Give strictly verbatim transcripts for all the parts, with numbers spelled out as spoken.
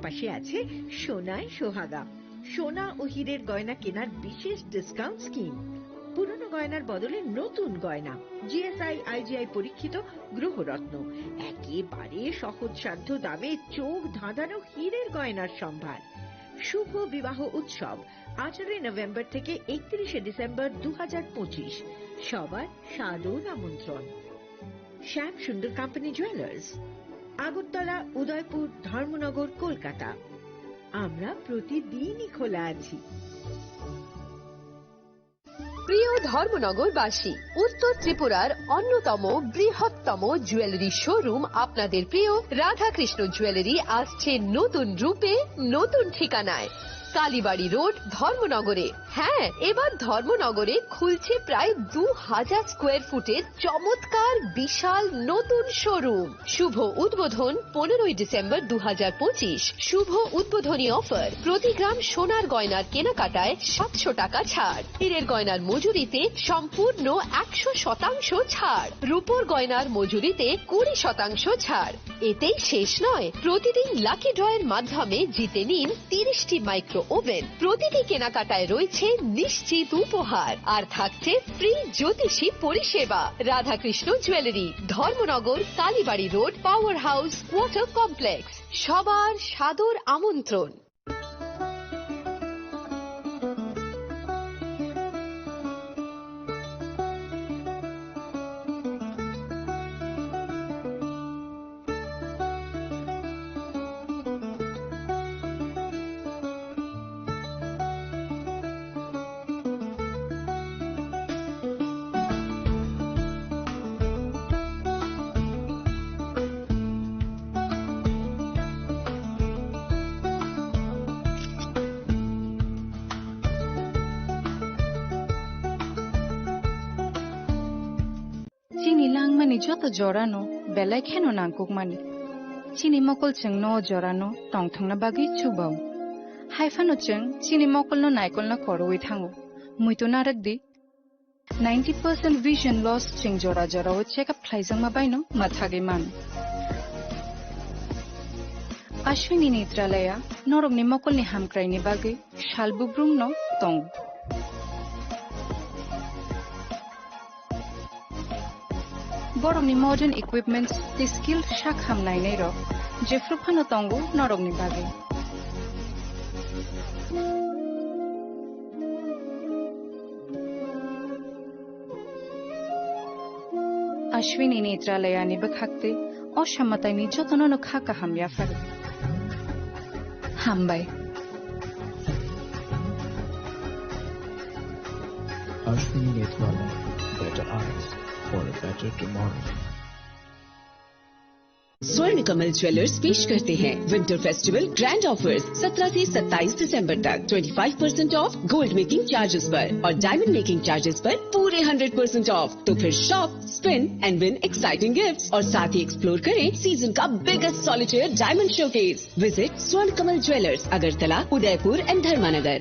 পাশে আছে সোনায় সোহাগা, সোনা ও হীরের গয়না কেনার বিশেষ ডিসকাউন্ট স্কিম। পুরনো গয়নার বদলে নতুন গয়না, জিএসআই আইজিআই পরীক্ষিত গ্রহরত্ন, একেবারে সহজসাধ্য দামে চোখ ধাঁধানো হীরের গয়নার সম্ভার। শুভ বিবাহ উৎসব আঠারোই নভেম্বর থেকে একত্রিশে ডিসেম্বর দু হাজার পঁচিশ। সবার সাদর আমন্ত্রণ। শ্যাম সুন্দর কোম্পানি জুয়েলার্স, আগরতলা, উদয়পুর, ধর্মনগর, কলকাতা। আমরা প্রতিদিনই খোলা আছি। প্রিয় ধর্মনগরবাসী, উত্তর ত্রিপুরার অন্যতম বৃহত্তম জুয়েলারি শোরুম আপনাদের প্রিয় রাধাকৃষ্ণ জুয়েলারি আসছে নতুন রূপে, নতুন ঠিকানায়। কালীবাড়ি রোড, ধর্মনগরে। হ্যাঁ, এবার ধর্মনগরে খুলছে প্রায় দু হাজার স্কোয়ার ফুটের চমৎকার বিশাল নতুন শোরুম। শুভ উদ্বোধন পনেরোই ডিসেম্বর দু হাজার পঁচিশ। শুভ উদ্বোধনী অফার, প্রতি গ্রাম সোনার গয়নার কেনাকাটায় সাতশো টাকা ছাড়, হীরের গয়নার মজুরিতে সম্পূর্ণ একশো শতাংশ ছাড়, রূপোর গয়নার মজুরিতে কুড়ি শতাংশ ছাড়। এতেই শেষ নয়, প্রতিদিন লাকি ড্রয়ের মাধ্যমে জিতে নিন তিরিশটি মাইক্রো ওভেন। প্রতিটি কেনাকাটায় রয়েছে নিশ্চিত উপহার, আর থাকছে ফ্রি জ্যোতিষী পরিষেবা। Radhakrishna jewellery, Dharmanagar, Kalibari road, power house quarter complex. সবার সাদর আমন্ত্রণ। Chini langmani joto jorano belai kheno nangkukmani. Chini mokol chwngno o jorano tongthokna bagwi chubao. Haiphano chwng chini mokolno naikolna koroi thango. Muitu narwkdi. Ninety percent vision loss chwng jora jorao check up khlaijakma baino mwthagwi mano. Ashwini Netralaya norokni mokolni hamkraini bagwi sal bubrumno tongo. Borokni modern equipments tei skilled sak ham nainairok jephru phano tongo norokni bagwi. Ashwini Netralayani bwkhak tei o samataini jotono no kha kaham yapharo. Hambai. Ashwini Netralaya, better eyes for a better tomorrow. स्वर्ण कमल ज्वेलर्स पेश करते हैं winter festival grand offers. सत्रह से सत्ताईस दिसंबर तक twenty five percent of gold making charges पर और डायमंड मेकिंग चार्जेस पर पूरे हंड्रेड परसेंट ऑफ। तो फिर shop, spin and win exciting gifts और साथ ही एक्सप्लोर करें सीजन का biggest solitaire diamond showcase. Visit स्वर्ण कमल ज्वेलर्स, अगरतला, उदयपुर एंड धर्मानगर।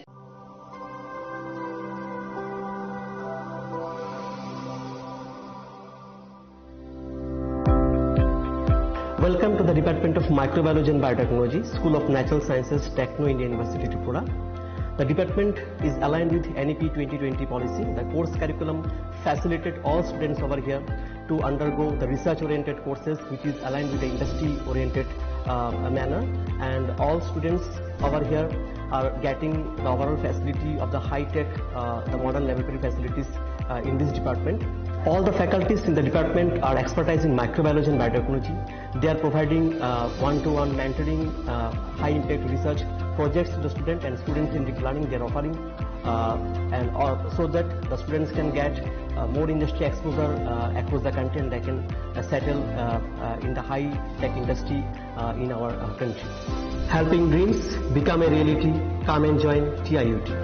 Welcome to the Department of Microbiology and Biotechnology, School of Natural Sciences, Techno India University, Tripura. The department is aligned with N E P twenty twenty policy. The course curriculum facilitated all students over here to undergo the research-oriented courses, which is aligned with the industry-oriented, uh, manner. And all students over here are getting the overall facility of the high-tech, uh, the modern laboratory facilities, uh, in this department. All the faculties in the department are expertise in microbiology and biotechnology. They are providing, uh, one-to-one mentoring, uh, high-impact research projects to the student and students-centric learning they are offering, uh, and all, so that the students can get, uh, more industry exposure, uh, across the country, and they can, uh, settle, uh, uh, in the high-tech industry, uh, in our, uh, country. Helping dreams become a reality. Come and join T I U T.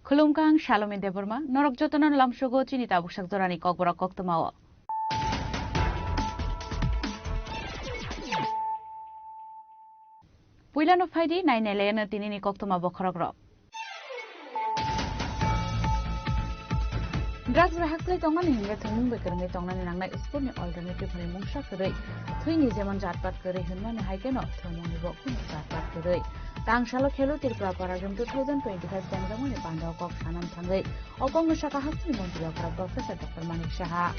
Khulumkha, ang Salomi Debbarma, norok jotono lamsogo chini tabuk sak jorani kokborok koktwmao. Puilano phaidi, nainai laiano tinini koktwma bokhorokrok. Drugs bai hakchwlai tongmani hinkhe thwngmung bai kwrwngwi tongnani nangnai sportni alternative hwnwi mungsa kwrwi. Thwini jemon jatpat kwrwi hwnmani hai kheno thwngmungnibo kunu jatpat kwrwi. Tangsalo Khelo Tripura Para Games two thousand twenty-five chengjakmani pandao kok sanani thangwi o kokno sakha hasteni montri okra Professor Doctor Manik Saha.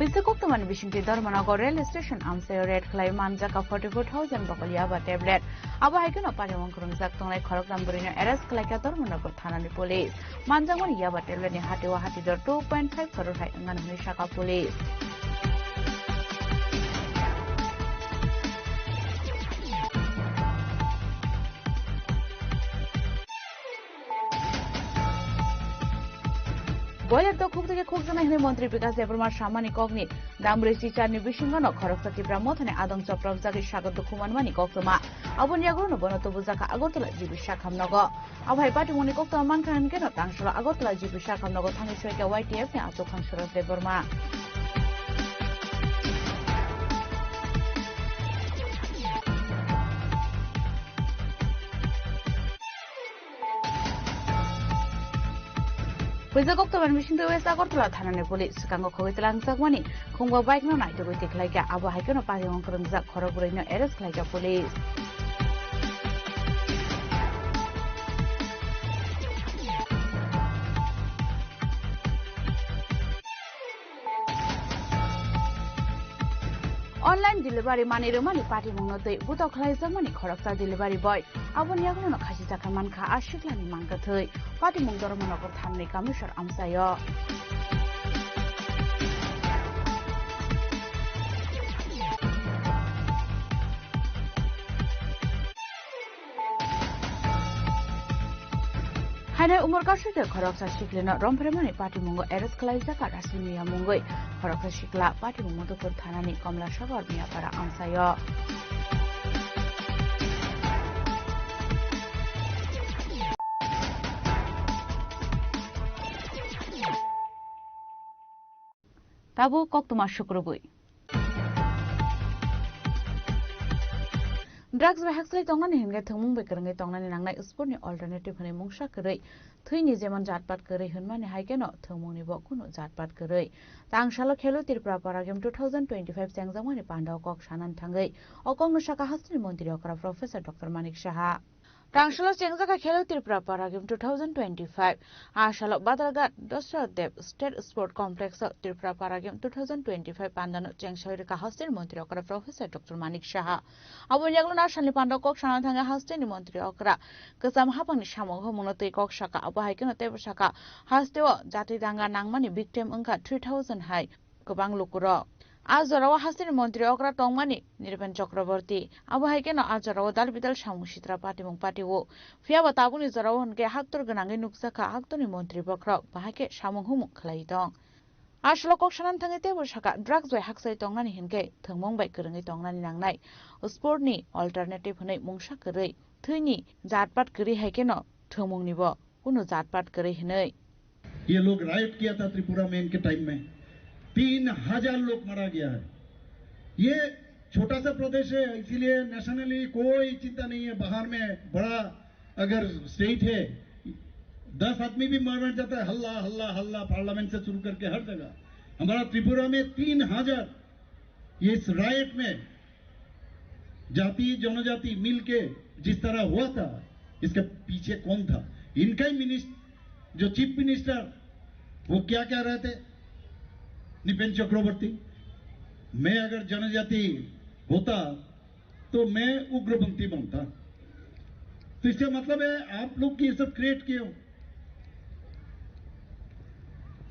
Puila koktwmani bisingtwi Dharmanagar rail station amchaio raid khlai manjakha forty-four thousand bokol yaba tablet. Abo hai kheno patimung kwrwngjak tongnai khoroknam bwrwino arrest khlaikha Dharmanagar thanani police. Manjakmani yaba tabletni hatio hatidor two point five crore hai wngmani hwnwi sakha police. Boiler dok khukdwkhe khukjaknai hwnwi montri Bikas Debbarma samani kokni damrwi chicharni bisingano khoroksa Tipra mothani adong chopropjagwi sago dukhu manmani koktwma. Aboni yagulono bono tubujakha Agartala G B Sakham nogo. Abo hai patimungni koktwma mankha hinkhe no tangsalo Agartala G B Sakham nogo thangwi soikha Y T F ni achukha Suraj Debbarma. Puila koktwmani bisingtwi West Agartala thanani police swkango khogwi twlangjakmani khungba bike no naitugwi tikhlaikha. Abo hai kheno patimung kwrwngjak khorok bwrwino arrest khlaikha police. Online delivery manwi rwmani patimungno twi butok khlaijakmani khoroksa delivery boy. Aboni yagulono khasijakha mankha a siklani mankha thwi. Patimung Dharmanagar thanani kamisor amchaio. Haino Umor Kasui tei khoroksa siklino romphreimani patimungo arrest khlaijakha Rasim Miya mungwi. Khoroksa sikla patimung Madhupur thanani Komla Sagar Miyapara amchaio. Tabuk koktwma sukrubwi. Drugs bai hakchwlai tongnani hinkhe thwngmung bai kwrwngwi tongnani nangnai sportni alternative hwnwi mungsa kwrwi. Thwini jemon jatpat kwrwi hwnmani hai kheno thwngmungnibo kunu jatpat kwrwi. Tangsalo Khelo Tripura Para Games two thousand twenty-five chengjakmani pandao kok sanani thangwi o kokno sakha hasteni montri okra Professor Doctor Manik Saha. Tangsalo chengjakha Khelo Tripura Para Games two thousand twenty-five. A salo Badalghat Dasarath Deb State Sport Complex o Tripura Para Games two thousand twenty-five pandano chengsawi rwkha hasteni montri okra Professor Doctor Manik Saha. Aboni yagulono a salni pandao kok sana thangwi hasteni montri okra kwcham haphangni samung humungno twi kok sakha. Abo hai kheno teibo sakha, hasteo jati danga nangmani victim wngkha three thousand hai kwbang lukurok. A jorao hasteni montri okra tongmani Nripen Chakraborty. Abo hai kheno a jorao dal bidal samung sitra patimung patio. Phiyaba tabukni jorao hinkhe haktor gwnangwi nukjakha haktorni montri bokhorok, bahai khe samung humung khlaiwi tong. A salo kok sanani thangwi teibo sakha, drugs bai hakchai tongnani hinkhe thwngmung bai kwrwngwi tongnani nangnai. Sportni alternative hwnwi mungsa kwrwi, thwini jatpat kwrwi hai kheno thwngmungnibo kunu jatpat kwrwi hwnwi. ये लोग राइट किया था त्रिपुरा में इनके टाइम में, तीन हजार लोग मारा गया है। ये छोटा सा प्रदेश है, इसीलिए नेशनली कोई चिंता नहीं है। बाहर में बड़ा अगर स्टेट है, दस आदमी भी मर जाता है, हल्ला हल्ला हल्ला, पार्लियामेंट से शुरू करके हर जगह। हमारा त्रिपुरा में तीन हजार ये इस रायट में जाति जनजाति मिलके जिस तरह हुआ था, इसके पीछे कौन था? इनका ही मिनिस्ट-, जो चीफ मिनिस्टर, वो क्या कह रहे थे? नृपेंद्र चक्रवर्ती, "मैं अगर जनजाति होता तो मैं उग्रपंथी बनता।" तो इसका मतलब है आप लोग ये सब क्रिएट किए हो।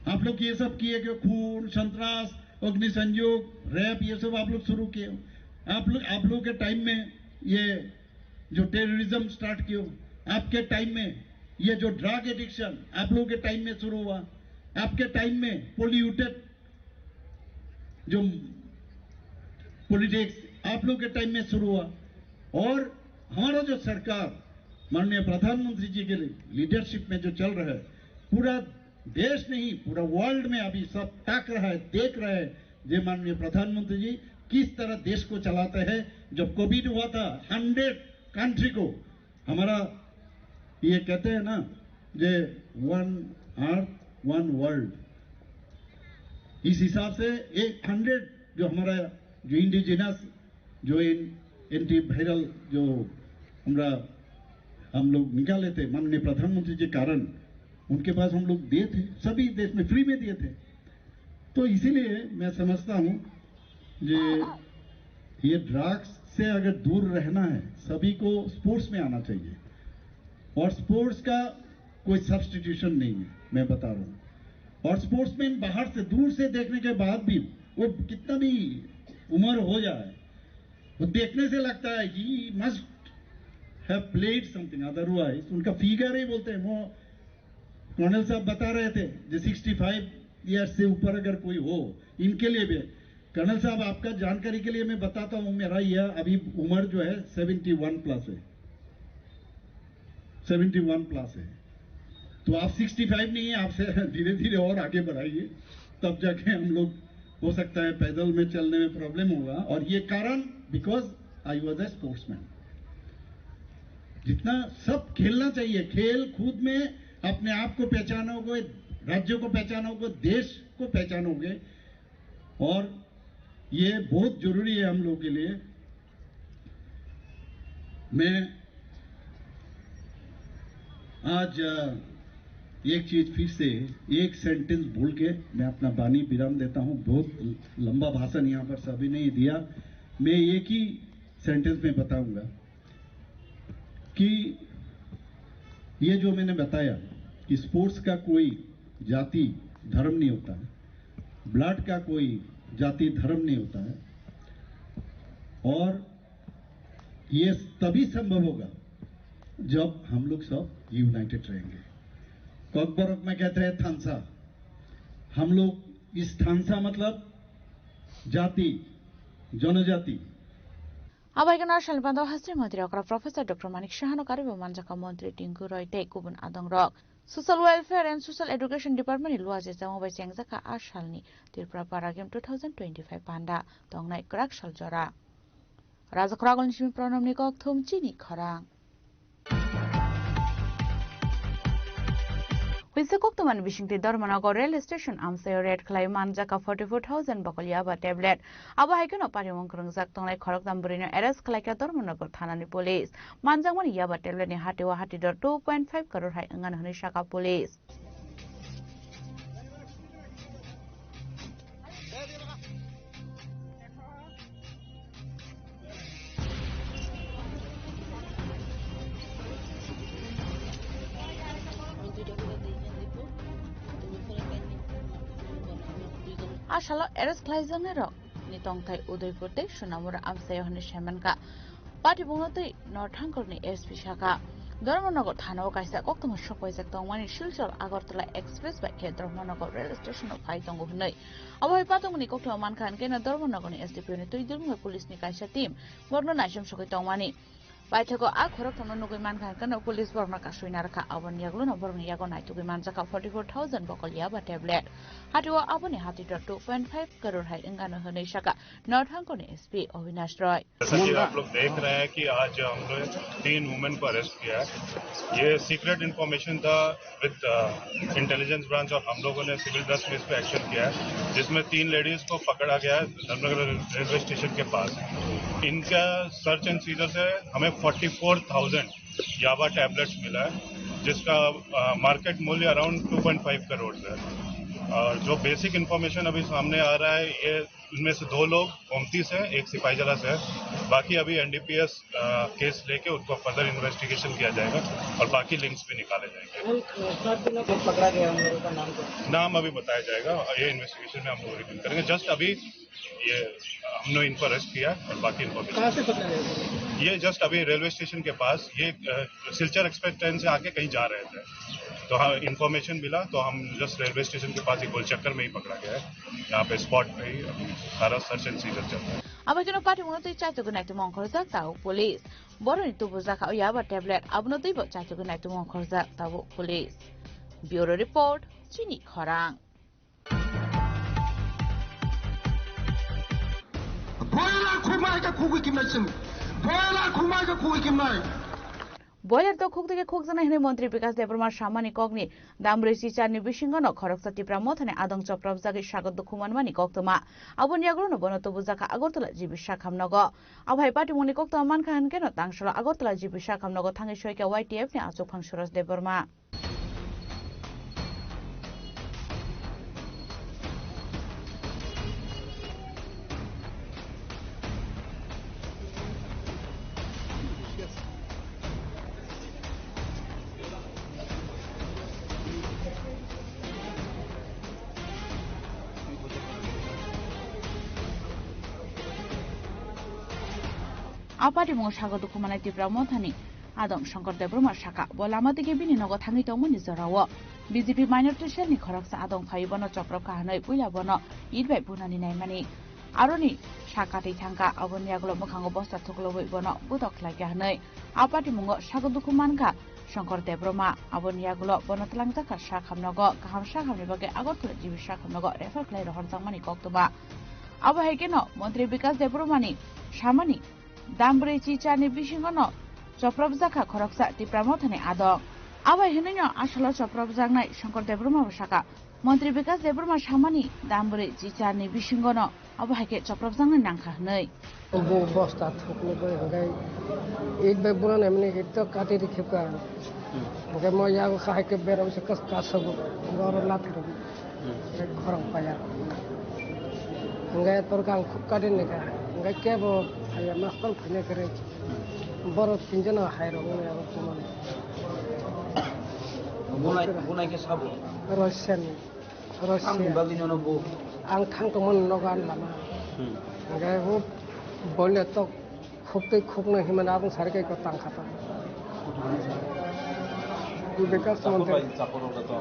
आप लोग ये सब किए कि खून, संतरास, अग्निसंयोग, रेप, ये सब आप लोग शुरू किए हो। आप लोग, आप लोगों के टाइम में ये जो टेररिज्म स्टार्ट किए हो, आपके टाइम में ये जो ड्रग एडिक्शन आप लोगों के टाइम में शुरू हुआ, आपके टाइम में पोल्यूटेड जो पॉलिटिक्स आप लोग के टाइम में शुरू हुआ, और हमारा जो सरकार माननीय प्रधानमंत्री जी के लीडरशिप में जो चल रहा है, पूरा देश नहीं, पूरा वर्ल्ड में अभी सब ताक रहा है, देख रहा है जे माननीय प्रधानमंत्री जी किस तरह देश को चलाते हैं। जब कोविड हुआ था, हंड्रेड कंट्री को हमारा ये कहते हैं ना जे वन अर्थ वन वर्ल्ड, इस हिसाब से एक हंड्रेड जो हमारा जो इंडिजिनस जो इन एंटी वायरल जो हमारा हम लोग निकाले थे माननीय प्रधानमंत्री जी कारण उनके पास हम लोग दिए थे, सभी देश में फ्री में दिए थे। तो इसीलिए मैं समझता हूँ जे ये ड्रग्स से अगर दूर रहना है, सभी को स्पोर्ट्स में आना चाहिए। और स्पोर्ट्स का कोई सब्स्टिट्यूशन नहीं है, मैं बता रहा हूँ। और स्पोर्ट्समैन बाहर से, दूर से देखने के बाद भी, वो कितना भी उम्र हो जाए, वो देखने से लगता है he must have played something, otherwise उनका फिगर ही बोलते हैं। वो कर्नल साहब बता रहे थे जो सिक्सटी फाइव ईयर्स से ऊपर अगर कोई हो, इनके लिए भी। कर्नल साहब, आपका जानकारी के लिए मैं बताता हूँ, मेरा यह अभी उम्र जो है सेवेंटी वन प्लस है, सेवेंटी वन प्लस है। तो आप सिक्सटी फाइव नहीं है, आपसे धीरे धीरे और आगे बढ़ाइए, तब जाके हम लोग, हो सकता है पैदल में चलने में प्रॉब्लम होगा। और ये कारण, because I was a sportsman. जितना सब खेलना चाहिए, खेल कूद में अपने आप को पहचानोगे, राज्यों को पहचानोगे, देश को पहचानोगे। और ये बहुत जरूरी है हम लोगों के लिए। मैं आज, अ, एक चीज फिर से, एक सेंटेंस बोल के मैं अपना वाणी विराम देता हूँ। बहुत लंबा भाषण यहाँ पर सभी ने दिया, मैं एक ही सेंटेंस में बताऊंगा कि ये जो मैंने बताया कि स्पोर्ट्स का कोई जाति धर्म नहीं होता है, ब्लड का कोई जाति धर्म नहीं होता है, और ये तभी संभव होगा जब हम लोग सब यूनाइटेड रहेंगे। ककबरक में कहते हैं थानसा, हम लोग इस थानसा मतलब जाति, जनजाति। Abo hai kheno Arsalni panda o hasteni montri okra Professor Doctor Manik Sahano karwi bo manjakha montri Tinku Roy tei kubun adongrok. Social Welfare and Social Education Department ni luaje chamo bai chengjakha a salni Tripura Para Games two thousand twenty-five panda tongnai kwrak sal jora. Raja Khoragulni simi Pranamni kok thum chini khorang. Huisa koktwmani bisingtwi Dharmanagar rail station amchaio raid khlai manjakha forty-four thousand bokol yaba tablet. Abo hai kheno parimung kwrwngjak tongnai khoroktham bwrwino arrest khlaikha Dharmanagar thanani police. Manjakmani yaba tabletni hatio hatidor two point five crore hai wngano hwnwi sakha police. A salo arrest khlaijaknairokni tongthai Udaipur tei Sonamura amchaio hwnwi saimankha. Patibungno twi North Hangkorni S P sakha, Dharmanagar thanao kaisa koktwma sokpaijak tongmani Silchar Agartala Express bai khe Dharmanagar rail station-o phai tongo hwnwi. Abo hai patwngmani koktwma mankha hwnkhe no Dharmanagarni S D P ni twi Dharmanagar police ni kaisa team borokno naichom sogwi tongmani. Paithago a khorokthomno nugwi mankha hwnkhe no police borokno kasui narwkha. Aboni yagulono borokni yago naitugwi manjakha forty-four thousand bokol yaba tablet. Hatio aboni hatidor two point five crore hai wngano hwnwi sakha North Hangkorni S P Avinash Roy. जैसा कि आप लोग देख रहे हैं कि आज हम लोग तीन वुमेन को अरेस्ट किया है। ये सीक्रेट इंफॉर्मेशन था विद इंटेलिजेंस ब्रांच और हम लोगों ने सिविल ड्रेस में इस पे एक्शन किया है, जिसमें तीन लेडीज को पकड़ा गया है धर्मनगर रेलवे स्टेशन के पास। इनका सर्च एंड सीजर से हमें फोर्टी फोर थाउजेंड याबा टैबलेट्स मिला है, जिसका मार्केट मूल्य around two point five crore है। और जो बेसिक इंफॉर्मेशन अभी सामने आ रहा है, ये उनमें से दो लोग गोमती से, एक सिपाहीजला से है। बाकी अभी एनडीपीएस केस लेके उनको फर्दर इन्वेस्टिगेशन किया जाएगा और बाकी लिंक्स भी निकाले जाएंगे। उन सात दिनों को पकड़ा गया, उन लोगों का नाम क्या? नाम अभी बताया जाएगा, ये इन्वेस्टिगेशन में हम लोग रिवील करेंगे। जस्ट अभी ये हमने इनको अरेस्ट किया और बाकी इन्फॉर्मेशन। कहाँ से पकड़ा गया? ये जस्ट अभी रेलवे स्टेशन के पास, ये अ, सिलचर एक्सप्रेस ट्रेन से आके कहीं जा रहे थे, तो हाँ, इन्फॉर्मेशन मिला, तो हम जस्ट रेलवे स्टेशन के पास ही गोल चक्कर में ही पकड़ा गया है। यहाँ पे स्पॉट पे ही अभी सारा सर्च एंड सीजर चल रहा है। Abo kheno party mungno tei chaitugwi naitu mongkhorjak tabuk police. Boroni tubu jakha o yaba tablet, abono teibo chaitugwi naitu mongkhorjak tabuk police. Bureau report, chini khorang. Boiler khukmai khe khukwi kimnai chwng. Boiler khukmai khe khukwi kimnai. Boiler tok khuk twi khe khukjaknai hwnwi Montri Bikas Debbarma samani kokni dambrwi chicharni bisingono khoroksa Tipra Mothani adong choprobjagwi sago dukhu manmani koktwma. Aboni yagulono bono tubujakha Agartala G B Sakham nogo. Abo hai patimungni koktwma mankha hwnkhe no tangsalo Agartala G B Sakham nogo thangwi soikha Y T F ni achukphang Suraj Debbarma. A patimung sago dukhu manai Tipra Mothani adong Shankar Debbarma sakha, bo lama twi khe bini nogo thangwi tongmani jorao B J P minority cell ni khoroksa adong phaiwi bono choprobkha hwnwi puila bono it bai bunani naimani. Aroni sak katwi thangkha, aboni yagulo mwkhango bosta thuklubwi bono budok khlaikha hwnwi a patimungo sago dukhu mankha Shankar Debbarma. Aboni yagulo bono twlangjakha Sakham nogo, kaham sakhamni bagwi Agartala G B Sakham nogo refer khlai rohorjakmani koktwma. Abo hai kheno Montri Bikas Debbarmani samani dambrwi chicharni bisingono choprobjakha khoroksa Tipra Mothani adong. Abai hwnwino asalo choprobjaknai Shankar Debbarma bo sakha, Montri Bikas Debbarma samani dambrwi chicharni bisingono abo hai khe choprobjaknai nangkha hwnwi. Bo bosta thuknwi bai hwnkhe it bai bunani mani it to kati ri khibka. Hwnkhe mo yago kahai khe berok se kas kasogo, borok lathiro. Khorang paya. Hwnkhe torkha ang khub kadin ni kha. Hwnkhe kebo phaiya, master phaina kwrwi. Borok tinjono hairok wngya abo tomani. Bunai, bunai khe sabo? Russian. Russian. Ang bagwi nono bo. Ang thang tongmani nogo ani lama. Hmm. Hwnkhe bo boile tok Khuk tei khuk no himani abong sari kai ko tang kha ta. Beka Chapur samante. Bai, chapur rok to.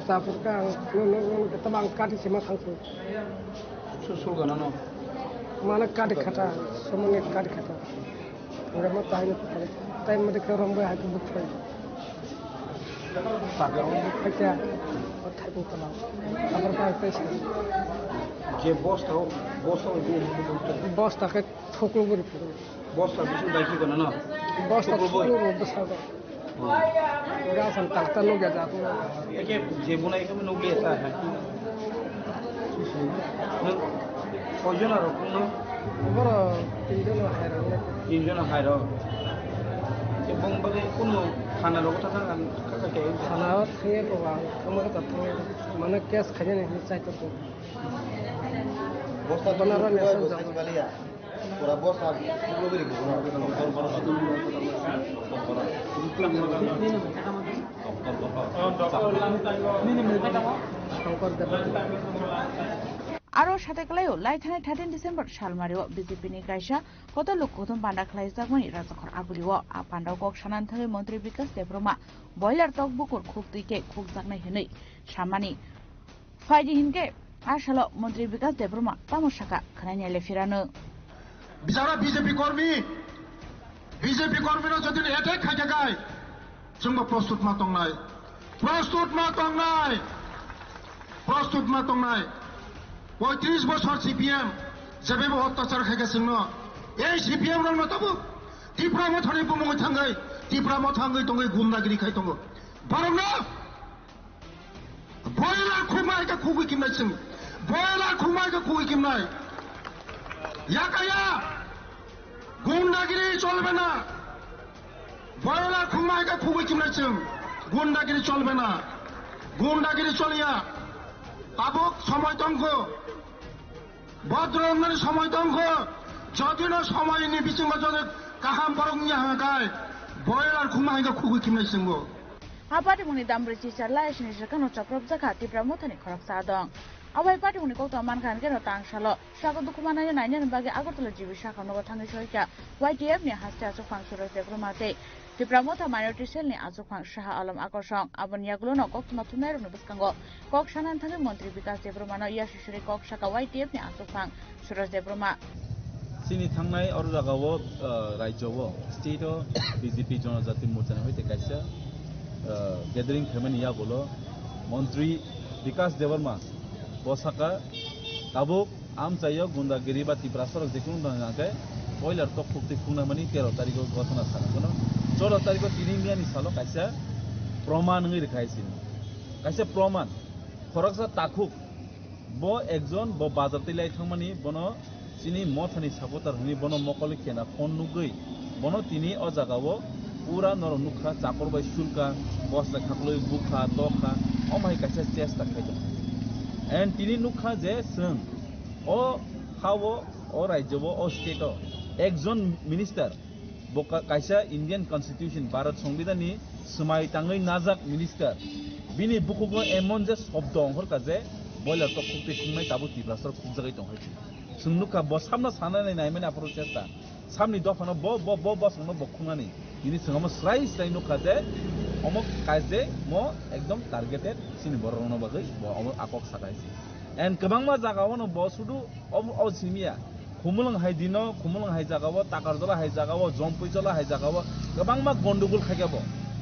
Chapur ka ang no, no, no, tama ang kati sima thang su. Su, su gana no. Mana kati khata, somoni kati khata. Ore mo tai no tai, tai mo de ke rom bai ha ku buk thai. Chapur. Buk thai kya? O thai buk tama. Chapur ka tai sa. Je bosta ho, bosta ho je. Bosta ke Thuklu buri phuru. Bosta bising dai ki gana na? Bosta thuklu buri. Thuklu buri bwsajak. Hmm. Gasan takta nukya jat. Eke je bunai khe nukliya ta hai. Nwng koijon aro kungno? Boro tinjon hairok. Tinjon hairok. Je bong bagwi kuno thana rogo ta thang kaka khe. Thana thangya ko ba, kama kata thangya. Mane case khaina ni chai to. Bosta bono thuklu bai rwna bo sani baliya. Pura bosta thuklu bai rwna bo. Aro sate kwlaio, lai thanai thirteen December salmario B J P ni kaisa kotor lok kothom panda khlaijakmani Rajakhor Agulio. A pandao kok sanani thangwi Montri Bikas Debbarma boiler tok bukur khuk twi khe khukjaknai hwnwi samani. Phaidi hinkhe, a salo Montri Bikas Debbarma tamo sakha khwnai naile phirano. Bijara B J P kormi, B J P kormi no jodi attack khaikha kai, chwngbo prostut ma tongnai, prostut ma tongnai, prostut ma tongnai. Poitris bosor C P M jebebo ottachar khaikha chwngno, ei C P M rokno tabuk Tipra Mothani bumungwi thangwi, Tipra Motha wngwi tongwi gundagiri khai tongo. Borokno Boiler khukmai khe khukwi kimnai chwng. Boiler khukmai khe khukwi kimnai. Yakaya. Gundagiri cholbe na. Boiler khukmai khe khukwi kimnai chwng. Gundagiri cholbe na. Gundagiri choliya. Tabuk somoi tongkho. Bodro wngnani somoi tongkho, jodino somoini bisingo jodi kaham borok wngya hwnka kai, boiler khukma hai khe khukwi khimnai chwngbo. A patimungni dambrwi chichar lai sini swkangno choprobjakha Tipra Mothani khoroksa adong. Abai party ni kok tong mankha hwnkhe no tang salo. Saka dukhu manai nainani bagwi Agartala G B sakha nogo thangwi soikha Y T F ni haste achukphang Suraj Debbarma tei Tipra Motha Minority Cell ni achukphang Shaha Alam Akorsong. Aboni yagulo no koktwma thumnairokni bwskango kok sanani thangwi Montri Bikas Debbarma no yasisuri kok saka Y T F ni achukphang Suraj Debbarma. Chini thangnai oro jagao, ah, rajyo o, state o B J P Jonojati Morcha ni hoite kaisa, ah, gathering khaimani yagulo Montri Bikas Debbarma bo saka tabuk amchaio gundagiri ba Tiprasa rok jekunu tong hwnka khe boiler tok khukti khuknamani tero tarikh o gotona sana kono. Choudo tarikh o tini miyani salo kaisa proman wngwi rwkha hai sini. Kaisa proman. Khoroksa takhuk. Bo ekjon, bo bazar twi lai thangmani, bono chini mothani supporter hwnwi bono mokol khena phone nugwi, bono tini o jagao pura norok nukha, chakur bai sulka, bosai khaklwi bukha, tokha, omo hai kaisa chesta khai tongo. And tini nukha je chwng o ha-o, o rajyo-o, o state-o ekjon minister, bo ka-, kaisa Indian Constitution, Bharat Songbidan ni swmai tangwi najak minister, bini bukhugo emon je shobdo ongkhorkha je boiler tok khukti khungnai tabuk Tiprasa rok khukjagwi tong hai. Chwng nukha bo samno sanani naimani aphuru chesta, samni dophano bo, bo, bo bosongno bo khungnani. Tini chwng omo srai srai nukha je omo kaje mo ekdom targeted chini borok rokno bagwi bo omo akok saka hai. And kwbangma jagao no bo sudu ob-, ob simiya. Khumulwng hai dino, Khumulwng hai jagao, Takarjola hai jagao, Jompuijola hai jagao kwbangma gondogol khaikha bo.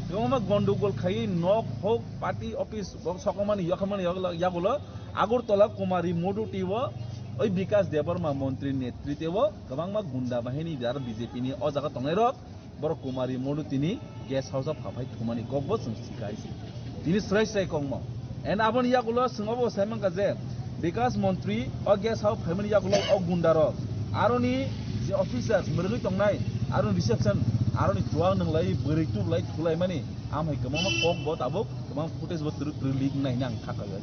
Kwbangma gondogol khaiwi nok hok, party office, bo sokomani, yokomani, yogla-, yagulo Agartala Kumari Modu twi o, oi Bikas Debbarma montri netrite o kwbangma gunda bahini jar B J P ni o jaga tongnai rok. Borok Kumari Modu tini guest house o phaphai thumani kokbo chwng sika hai se. Tini srai srai kokmo. And aboni yagulo chwng obo sai mankha je Bikas Montri o guest house phaimani yagulo o gunda rok, aroni je officers mwrwgwi tongnai, aroni reception, aroni chuwak nwnglai, bwrwi tublai, thulaimani, amhai kwbangma kokbo tabuk, kwbangma footage bo twrwk twrwk leak wngnai hwnwi ang kha kaiwi.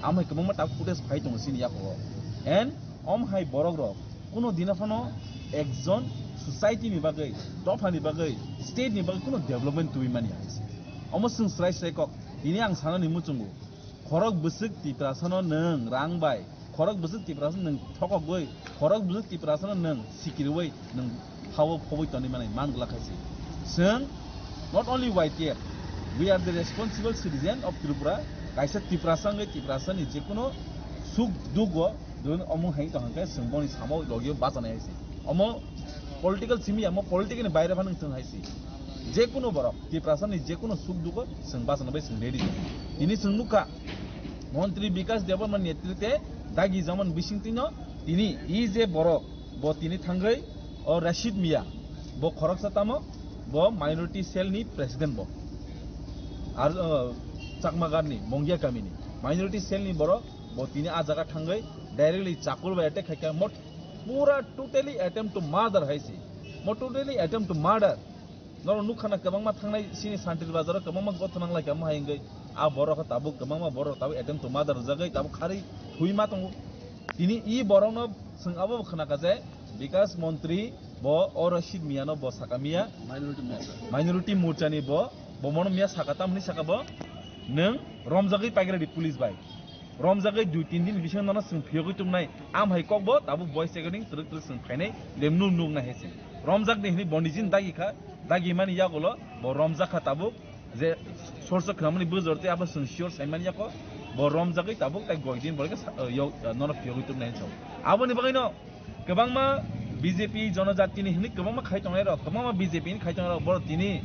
Amhai kwbangma tabuk footage phai tongo chini yakugo. And om hai borok rok kuno dina phano ekjon society ni bagwi, dopha ni bagwi, state ni bagwi kuno development twi mani hai se. Omo chwng srai srai kok. Tini ang sanani muchungo, khorok bwswk Tiprasa no nwng rang bai, khorok bwswk Tiprasa no nwng thokogwi, khorok bwswk Tiprasa no nwng sikirwi nwng hao phobwi toni mani man glak hai se. Chwng not only Y T F, we are the responsible citizen of Tripura. Kaisa Tiprasa wngwi Tiprasa ni jekuno suk duk o Doin omo hai tong hwnkhe chwng boni samo logio bachanai hai se. Omo political simi ya, omo political ni baire phano chwng hai se. Jekuno borok, Tiprasa ni jekuno suk dugo chwng bachana bai chwng ready. Tini chwng nukha, Montri Bikas Debbarma netrite dagi jaman bising tino tini i je borok, bo tini thangwi o Rashid Mia, bo khoroksa tamo, bo minority cell ni president bo. Ar, uh, Chakma Ghat ni, Mongia kami ni. Minority cell ni borok, bo tini a jaga thangwi directly chakur bai attack khaikha, mo pura totally attempt to murder hai se. Mo totally attempt to murder. Norok nukha na kwbangma thangnai sini Santir Bazar o kwbangma gothona wnglaikha mo hai wngwi. A borok khe tabuk kwbangma borok tabuk attempt to murder rwjagwi tabuk kharwi thwi ma tongo. Tini i borokno chwng abo bo khwnakha je Bikas Montri bo o Rashid Mia no bo saka Mia Minority Morcha. Minority Morcha ni bo, bo mono Mia saka tamni saka bo nwng romjagwi paikha di police bai. Romjagwi dui tin din bisingo nono chwng phiyogwi tubunai, am hai kokbo tabuk voice recording twrwk twrwk chwng phainai, lemnu nuknai hai se. Romjakdi hwnwi bondijin dagi kha, dagi mani yagulo bo romjak kha tabuk, je source o khwnamani bujor tei abo chwng sure sai mani yako, bo romjagwi tabuk tai goi din borokhe sa-, o, yo, nono phiyogwi tubunai hinwi sao. Aboni bagwino Kwbangma B J P jonojatini hwnwi kwbangma khai tongnai rok, kwbangma B J P ni khai tongnai rok, borok tini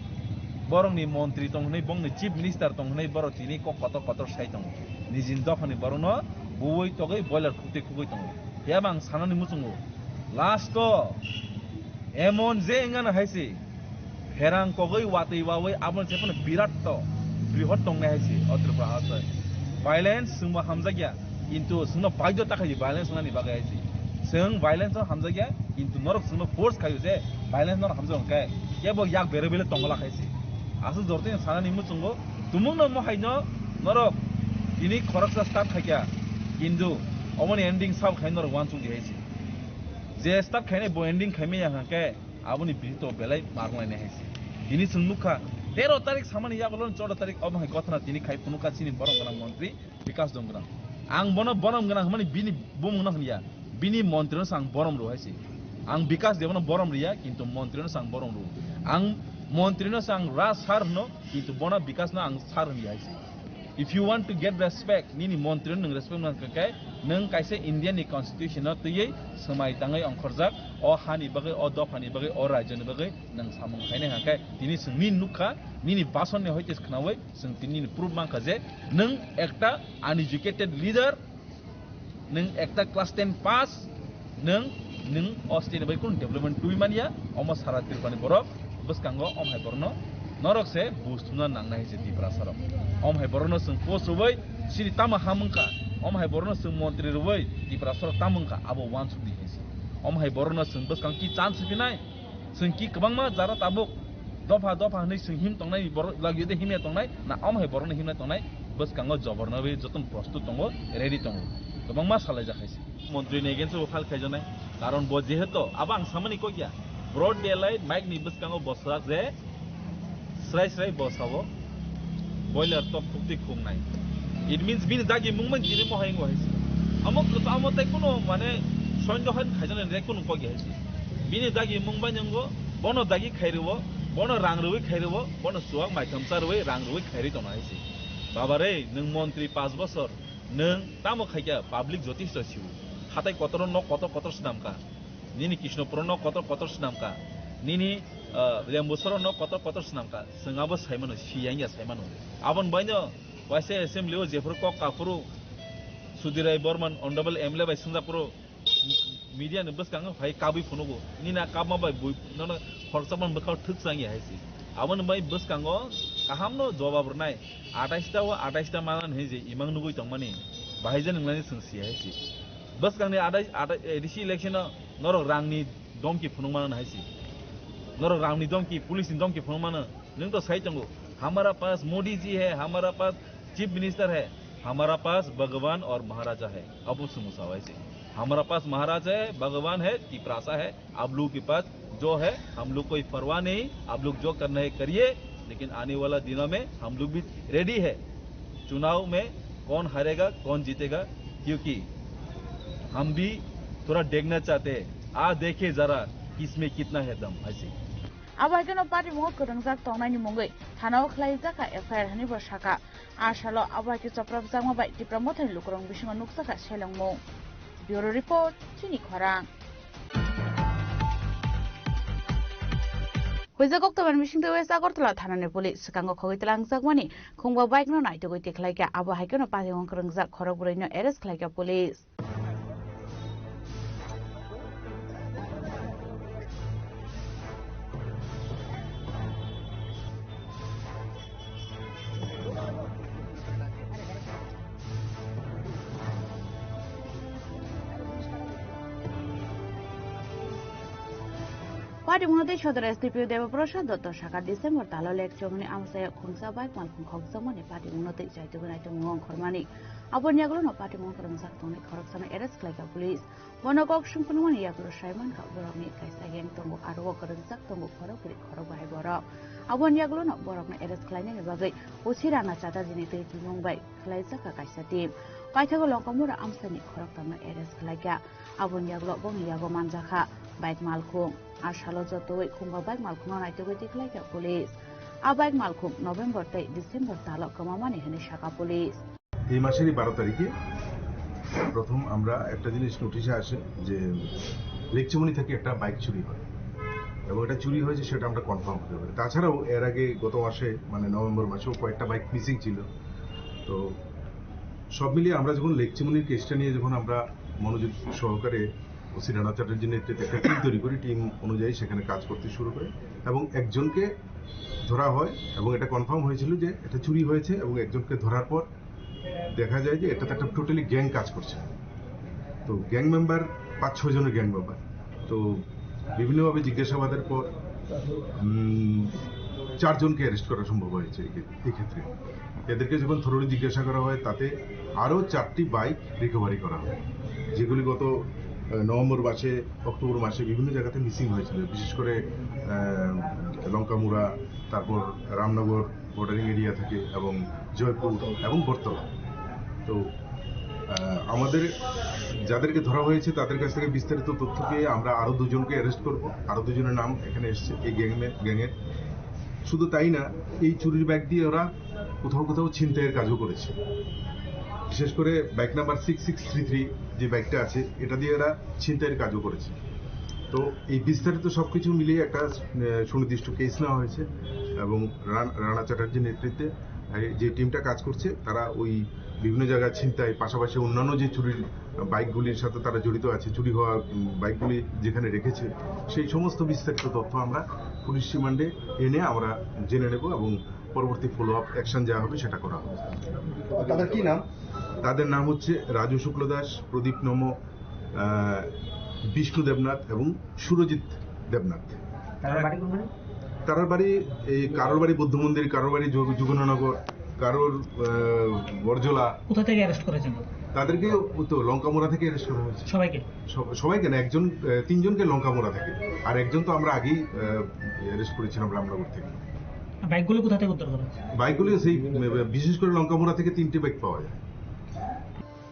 borokni montri tong hwnwi, bongni chief minister tong hwnwi, borok tini kok kotor kotor sai tongo. Nijini dophani borokno buwi togwi boiler khukti khugwi tongo. Phiya bo ang sanani muchungo, last o emon je wngano hai se, Pherang kogwi watwi wawi aboni se phano birat to brihot tongnai hai se o Tripura haste. Violence chwngbo hamjakya, kintu chwngno baidhota khaidi violence wngnani bagwi hai se. Chwng violence no hamjakya, kintu norok chwngno force khaio je violence norok hamjak hwnkhe kebo yak berwi bele tongla hai se. Aswk jortini sanani muchungo tumungno mo haino norok tini khoroksa start khaikha, kintu omoni ending sabo khai norok uansukdi hai se. Je start khainai bo ending khaimaya hwnkhe, Aboni bisingtwi belai ma rwnglainai hai se. Tini chwng nukha, tero tarik samani yagulo choudo tarik omo hai gothana tini khai phunukha chini borok gwnang montri Bikas Donggram. Ang bono borom gwnang hwnmani bini bumung no hwnya. Bini montri no sang borom rw hai se. Ang Bikas Deb no borom riya, kintu montri no sang borom rw. Ang montri no sang Raj sir hwno, kintu bono Bikas no ang sir hwnya hai se. If you want to get respect, nini montri no nwng respect man khe, nwng kaisa India ni constitution no twiwi swmai tangwi ongkhorjak, o hani bagwi, o dopha ni bagwi, o rajyo ni bagwi nwng samung khainai hwnkhe, tini chwng nini nukha, nini bason ni hoite khnawi, chwng tini nini proof mankha je nwng ekta uneducated leader, nwng ekta class ten pass, nwng, nwng o state ni bai kunu development twi manya, omo sara Tripura ni borok bwskango om hai borokno norok se buj thumna nangnai hai se Tiprasa rok. Om hai borokno chwng post rwui sini tamo hamwngkha, om hai borokno chwng montri rwui Tiprasa rok tamo wngkha, abo uansuk di hai se. Om hai borokno chwng bwskang ki chance rwphinai, chwng ki kwbangma jara tabuk dopha dopha hwnwi chwng him tongnai, borok lagio de himya tongnai, na om hai borokno himna tongnai, bwskango jobor nagwi jotono prostut tongo, ready tongo, kwbangma salaijak hai se. Montri ni against o file khaijaknai, karon bo jehetu abo ang samani kok ya, broad daylight mic ni bwskango bo swrak je srai srai bo sao, boiler tok khukti khuknai. It means bini dagi mung man tini mohai ngo hai se. Amo kwchamo tei kuno mane soindo hai khaijaknai tei kuno kok ya hai se. Bini dagi mung bai nungo, bono dagi khairwo, bono rang rwi khairwo, bono chuwak maitham charwi rang rwi khairi tono hai se. Baba re, nwng montri panch bosor, nwng tamo khaikha public jotisto siu. Hatai kotoro nok kotor kotor swnamkha. Nini Krishnapuro nok kotor kotor swnamkha. Nini, ah, Lembusoro nok kotor kotor swnamkha. Chwng abo saimano, siyang ya saimano. Aboni baino waisa assembly o jephuru kok kaphuru Sudhir Rai Borman, honorable M L A bai swngjaphuru, media ni bwskango phai kabui phunugo. Nini a kabma bai bui nono khoroksa man bwkhao thwk chang ya hai se. Aboni bai bwskango kahamno jobab rwnai. Atais ta o atais ta manani hinwi je imang nugui tongmani. Bahai je nwnglani chwng si hai se. Bwskangni atais, atais, A D C election o norok rangni domki phunuk mano hai se. Norok rangni domki, police ni domki phunuk mano. Nwng to sai tongo, "Hamara paas Modi ji hai, hamara paas Chief Minister hai, hamara paas Bhagwan aur Maharaja hai." Abo swngmung sao hai se. "Hamara paas Maharaja hai, Bhagwan hai, Tiprasa hai, aap log ke paas jo hai, hum log koi parwah nahi, aap log jo karna hai kariye, lekin aane wala dino mein hum log bhi ready hai. Chunav mein kaun harega, kaun jeetega, kyunki hum bhi thoda dekhna chahte hai. Aap dekhe zara, kisme kitna hai dam," hai se. Abo hai kheno party mungo kwrwngjak tongnaini mungwi thanao khwlaijak kha F I R hwnwi bo sakha. A salo abo hai khe chopropjakma bai Tipra Mothani lukurokni bisingo nukjakha selengmung. Bureau Report, Chini Khorang. Huijak October bisingtwi West Agartala thanani police swkango khogwi twlangjakmani khungba bike no naitugwi tikhlaikha. Abo hai kheno party mungo kwrwngjak khorok brwi no arrest khlaikha police. Party mungo tei sodra S D P O Deba Prasad Dotto sakha December talo lek chongni amsaya khungsa bike malkhung khokjakmani party mungo tei chaitugwi naitugmung ongkhormani. Aboni yagulono party mungo kwrwngjak tongnai khoroksano arrest khlaikha police. Bono kok swngphunukmani yagulo saimankha borokni kaisa gang tongo, aro o kwrwngjak tongo khorok bwrwi khorok bahai borok. Aboni yagulono borokno arrest khlainani bagwi O C Rana Chatterjee ni twi tubumung bai khwlaijakha kaisa team. Paithago Longkamura amsani khoroktham no arrest khlaikha. Aboni yagulo bongni yago manjakha bike malkhung. A salo jotoi khungba bike malkhungno naitugwi tikhlaikha police. A bike malkhung November tei December talo kwmamani hwnwi sakha police. এই মাসেরই বারো তারিখে প্রথম আমরা একটা জিনিস নোটিশে আসে যে লেকচুমনি থেকে একটা বাইক চুরি হয়, এবং এটা চুরি হয়েছে সেটা আমরা কনফার্ম হতে পারি। তাছাড়াও এর আগে গত মাসে, মানে নভেম্বর মাসেও কয়েকটা বাইক মিসিং ছিল। তো সব মিলিয়ে আমরা যখন লেকচুমনির কেসটা নিয়ে যখন আমরা মনোযোগ সহকারে ওসি রানা চ্যাটার্জির নেতৃত্বে একটা টিম তৈরি করি, টিম অনুযায়ী সেখানে কাজ করতে শুরু করে এবং একজনকে ধরা হয় এবং এটা কনফার্ম হয়েছিল যে এটা চুরি হয়েছে, এবং একজনকে ধরার পর দেখা যায় যে এটা তো একটা টোটালি গ্যাং কাজ করছে। তো গ্যাং মেম্বার পাঁচ ছয় জনের গ্যাং মেম্বার। তো বিভিন্নভাবে জিজ্ঞাসাবাদের পর উম, চারজনকে অ্যারেস্ট করা সম্ভব হয়েছে এই ক্ষে- এই ক্ষেত্রে। এদেরকে যখন থরোলি জিজ্ঞাসা করা হয়, তাতে আরও চারটি বাইক রিকভারি করা হয়, যেগুলি গত আহ, নভেম্বর মাসে, অক্টোবর মাসে বিভিন্ন জায়গাতে মিসিং হয়েছিল, বিশেষ করে আহ, লঙ্কামুড়া, তারপর রামনগর বর্ডারিং এরিয়া থেকে এবং জয়পুর এবং বটতলা। তো আহ, আমাদের যাদেরকে ধরা হয়েছে তাদের কাছ থেকে বিস্তারিত তথ্য পেয়ে আমরা আরো দুজনকে অ্যারেস্ট করব। আরো দুজনের নাম এখানে এসছে এই গ্যাং, গ্যাংয়ের। শুধু তাই না, এই চুরির ব্যাগ দিয়ে ওরা কোথাও কোথাও ছিনতাইয়ের কাজও করেছে। বিশেষ করে bike number six six three three, যে বাইকটা আছে, এটা দিয়ে এরা ছিনতাইয়ের কাজও করেছে। তো এই বিস্তারিত সবকিছু মিলিয়ে একটা আহ, সুনির্দিষ্ট কেস নেওয়া হয়েছে এবং রান- রানা চ্যাটার্জির নেতৃত্বে এই যে টিমটা কাজ করছে, তারা ওই বিভিন্ন জায়গায় ছিনতাই, পাশাপাশি অন্যান্য যে চুরির বাইকগুলির সাথে তারা জড়িত আছে, চুরি হওয়া উম, বাইকগুলি যেখানে রেখেছে, সেই সমস্ত বিস্তারিত তথ্য আমরা পুলিশ রিমান্ডে এনে আমরা জেনে নেব এবং পরবর্তী ফলো আপ অ্যাকশন যা হবে সেটা করা হবে। তাদের কি নাম? তাদের নাম হচ্ছে রাজু শুক্লদাস, প্রদীপ নম, আহ, বিষ্ণু দেবনাথ এবং সুরজিৎ দেবনাথ। তারার বাড়ি কোনখানে? তারার বাড়ি এই কারোর বাড়ি বুদ্ধ মন্দির, কারোর বাড়ি যোগ- যুগননগর, কারোর আহ, বরজলা। কোথা থেকে অ্যারেস্ট করেছেন? তাদেরকে ওই তো লঙ্কামোড়া থেকে অ্যারেস্ট করা হয়েছে। সবাইকে? সব- সবাইকে না, একজন আহ, তিনজনকে লঙ্কামোড়া থেকে, আর একজন তো আমরা আগেই অ্যারেস্ট করেছিলাম রামনগর থেকে। বাইকগুলো কোথা থেকে উদ্ধার করা হয়েছে? বাইকগুলি সেই আহ, বিশেষ করে লঙ্কামোড়া থেকে তিনটি বাইক পাওয়া যায়।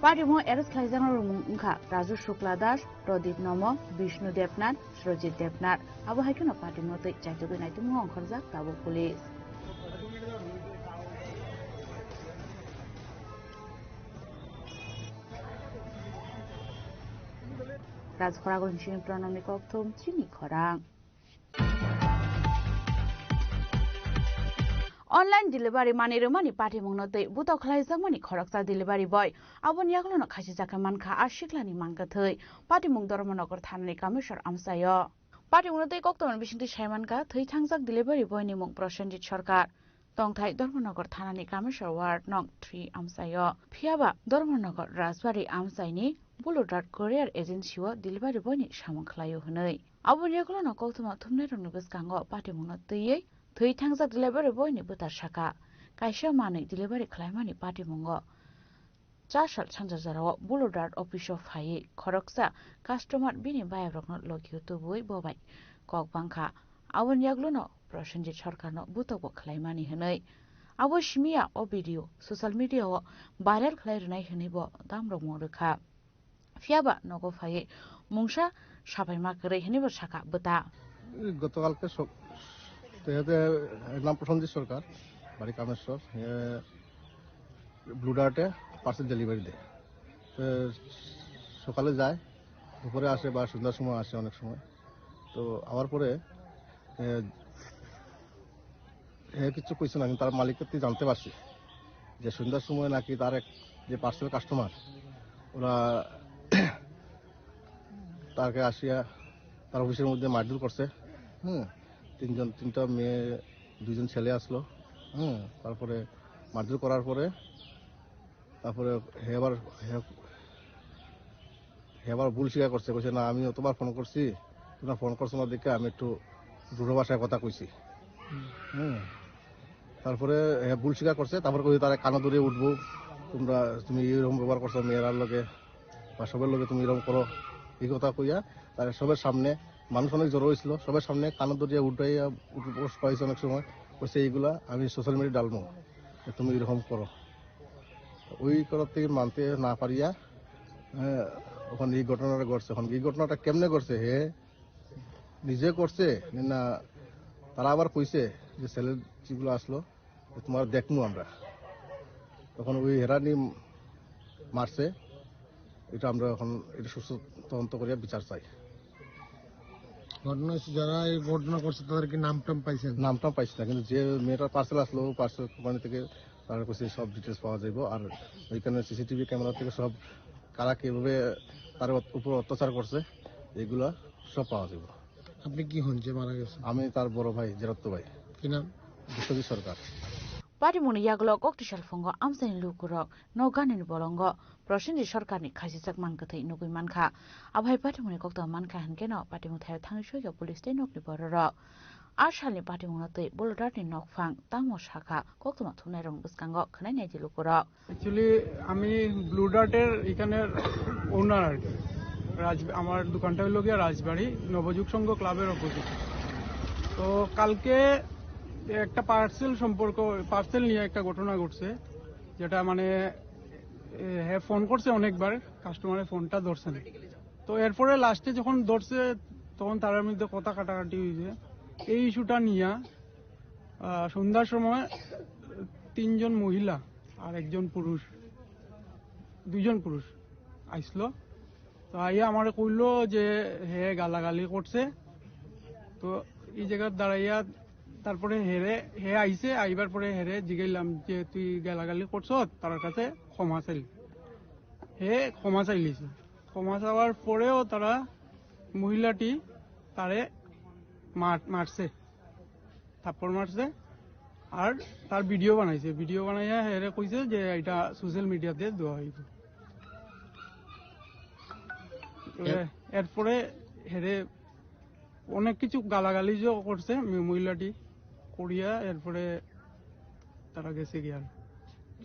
Party mung arrest khlaijaknai rokni wngkha Raju Shukla Das, Pradip Nomo, Bishnu Debnath, Srojit Debnath. Abo hai kheno party mung twi chaitugwi naitukmung ongkhorjak tabuk police. Rajkhoragoni simi Pranamni kokthum chini khorang. Online delivery manwi rwmani patimungno twi butok khlaijakmani khoroksa delivery boy. Aboni yagulono khasijakha mankha a siklani mangkwthwi. Patimung Dharmanagar thanani Kameshwar amchaio. Patimungno twi koktwmani bisingtwi saimankha thwi thangjak delivery boy ni mung Prosenjit Sarkar. Tongthai Dharmanagar thanani Kameshwar ward nong three amchaio. Phiyaba Dharmanagar Rajbari amchaini Blue Dart Courier Agency o delivery boy ni samung khlaio hwnwi. Aboni yagulono koktwma thumnairokni bwskango patimungno twiwi thwi thangjak delivery boy ni bwtar saka. Kaisa manwi delivery khlaimani patimungo cha sal sanja jorao Blue Dart office o phaiwi khoroksa customer bini bayabrokno logio tubui bo bai kok bangkha. Aboni yagulono Prosenjit Sarkarno butobo khlaimani hwnwi. Abo simiya o video social media o viral khlai rwnai hwnwi bo damrokmung rwkha. Phiyaba nogo phaiwi mungsa sapaima kwrwi hwnwi bo sakha bwta. গতকালকে সক-, তেহেতে নাম প্রসেনজিৎ সরকার, বাড়ি কামেশ্বর। এ, ব্লু ডার্টে parcel delivery দেয়। তো সকালে যায়, দুপুরে আসে বা সন্ধ্যার সময় আসে অনেক সময়। তো আবার পরে, এ, হে কিছু কইছে না, কিন্তু তার মালিককে তুই জানতে পারছি যে সন্ধ্যার সময় নাকি তার এক যে পার্সেল কাস্টমার, ওরা তাকে আসিয়া তার অফিসের মধ্যে মারধর করছে। হুম, তিনজন, তিনটা মেয়ে, দুইজন ছেলে আসলো। হুম, তারপরে মারধর করার পরে তারপরে হে আবার, হে, হে আবার ভুল স্বীকার করছে, কইছে, "না, আমি অতবার ফোন করছি, তোমরা ফোন করছো না দেখে আমি একটু রূঢ় ভাষায় কথা কইছি।" হুম। তারপরে হে ভুল স্বীকার করছে, তারপরে কইছে, "তারা কানে ধরে উঠবো, তোমরা, তুমি এইরকম ব্যবহার করছো মেয়েরার লগে বা সবের লগে তুমি এরকম করো," এই কথা কইয়া তারা সবের সামনে, মানুষ অনেক জড়ো হয়েছিল, সবের সামনে কানে ধরিয়া উঠাইয়া উঠ-, বস করাইছে অনেক সময়, কইছে, "এইগুলা আমি সোশ্যাল মিডিয়া ডালবো, যে তুমি এরকম করো।" ওই করার থেকে মানতে না পারিয়া, হ্যাঁ, ওখানে এই ঘটনাটা ঘটছে। এখন এই ঘটনাটা কেমনে ঘটছে? হে নিজে করছে না তারা আবার কইছে যে ছেলের যেগুলো আসলো, যে "তোমার দেখমু আমরা।" তখন ওই হেরানি মারছে, এটা আমরা এখন এটা সুস্থ তদন্ত করিয়া বিচার চাই। ঘটনা হচ্ছে, যারা এই ঘটনা করছে, তাদের কি নাম টাম পাইছেন? নাম টাম পাইছি না, কিন্তু যে মেয়েটার পার্সেল আসলো, পার্সেল কোম্পানি থেকে তারা কইছে সব ডিটেলস পাওয়া যাইব। আর ওইখানে সিসিটিভি ক্যামেরা থেকে সব কারা কিভাবে তার অত-, উপর অত্যাচার করছে, এগুলা সব পাওয়া যাইব। আপনি কি হন যে মারা গেছে? আমি তার বড় ভাই, জেরাত্ত ভাই। কি নাম? বিশ্বজিৎ সরকার। Patimungni yagulo kokti salphongo amchaini lukurok no ganani bolongo Prosenjit Sarkarni khasijak mankha thwi nugwi mankha. Abohai patimungni koktwma mankha hinkhe no patimung thaio thangwi soikha police tei nokni bororok. A salni patimungno twi Blue Dartni nokphang tamo sakha koktwma thumnairokni bwskango khwnai naidi lukurok. Actually আমি ব্লু ডার্টের এখানে ওনার আর কি। রাজ-, আমার দোকানটা হইলো গিয়া রাজবাড়ি নবযুগ সংঘ ক্লাবের অপোজিট। তো কালকে একটা পার্সেল সম্পর্ক, পার্সেল নিয়ে একটা ঘটনা ঘটছে, যেটা মানে এ, হ্যাঁ, ফোন করছে অনেকবার, কাস্টমারের ফোনটা ধরছে না। তো এরপরে লাস্টে যখন ধরছে, তখন তারার মধ্যে কথা কাটাকাটি হয়েছে। এই ইস্যুটা নিয়ে, আহ, সন্ধ্যার সময় তিনজন মহিলা আর একজন পুরুষ, দুইজন পুরুষ আইসলো। তো আইয়া আমারে কইলো যে হে গালাগালি করছে। তো এই জায়গায় দাঁড়াইয়া তারপরে হেরে, হে আইছে, আইবার পরে হেরে জিগাইলাম যে, "তুই গালাগালি করছস?" তার কাছে ক্ষমা চাইল। হে ক্ষমা চাইলিছে। ক্ষমা চাওয়ার পরেও তারা, মহিলাটি তারে মার-, মারছে, থাপ্পড় মারছে। আর তার ভিডিও বানাইছে, ভিডিও বানাইয়া হেরে কইছে যে এটা সোশ্যাল মিডিয়াতে দেওয়া হইব। এ-, এর- এরপরে হেরে অনেক কিছু গালাগালি যে করছে মি-, মহিলাটি করিয়া, এরপরে তারা গেছে গিয়া।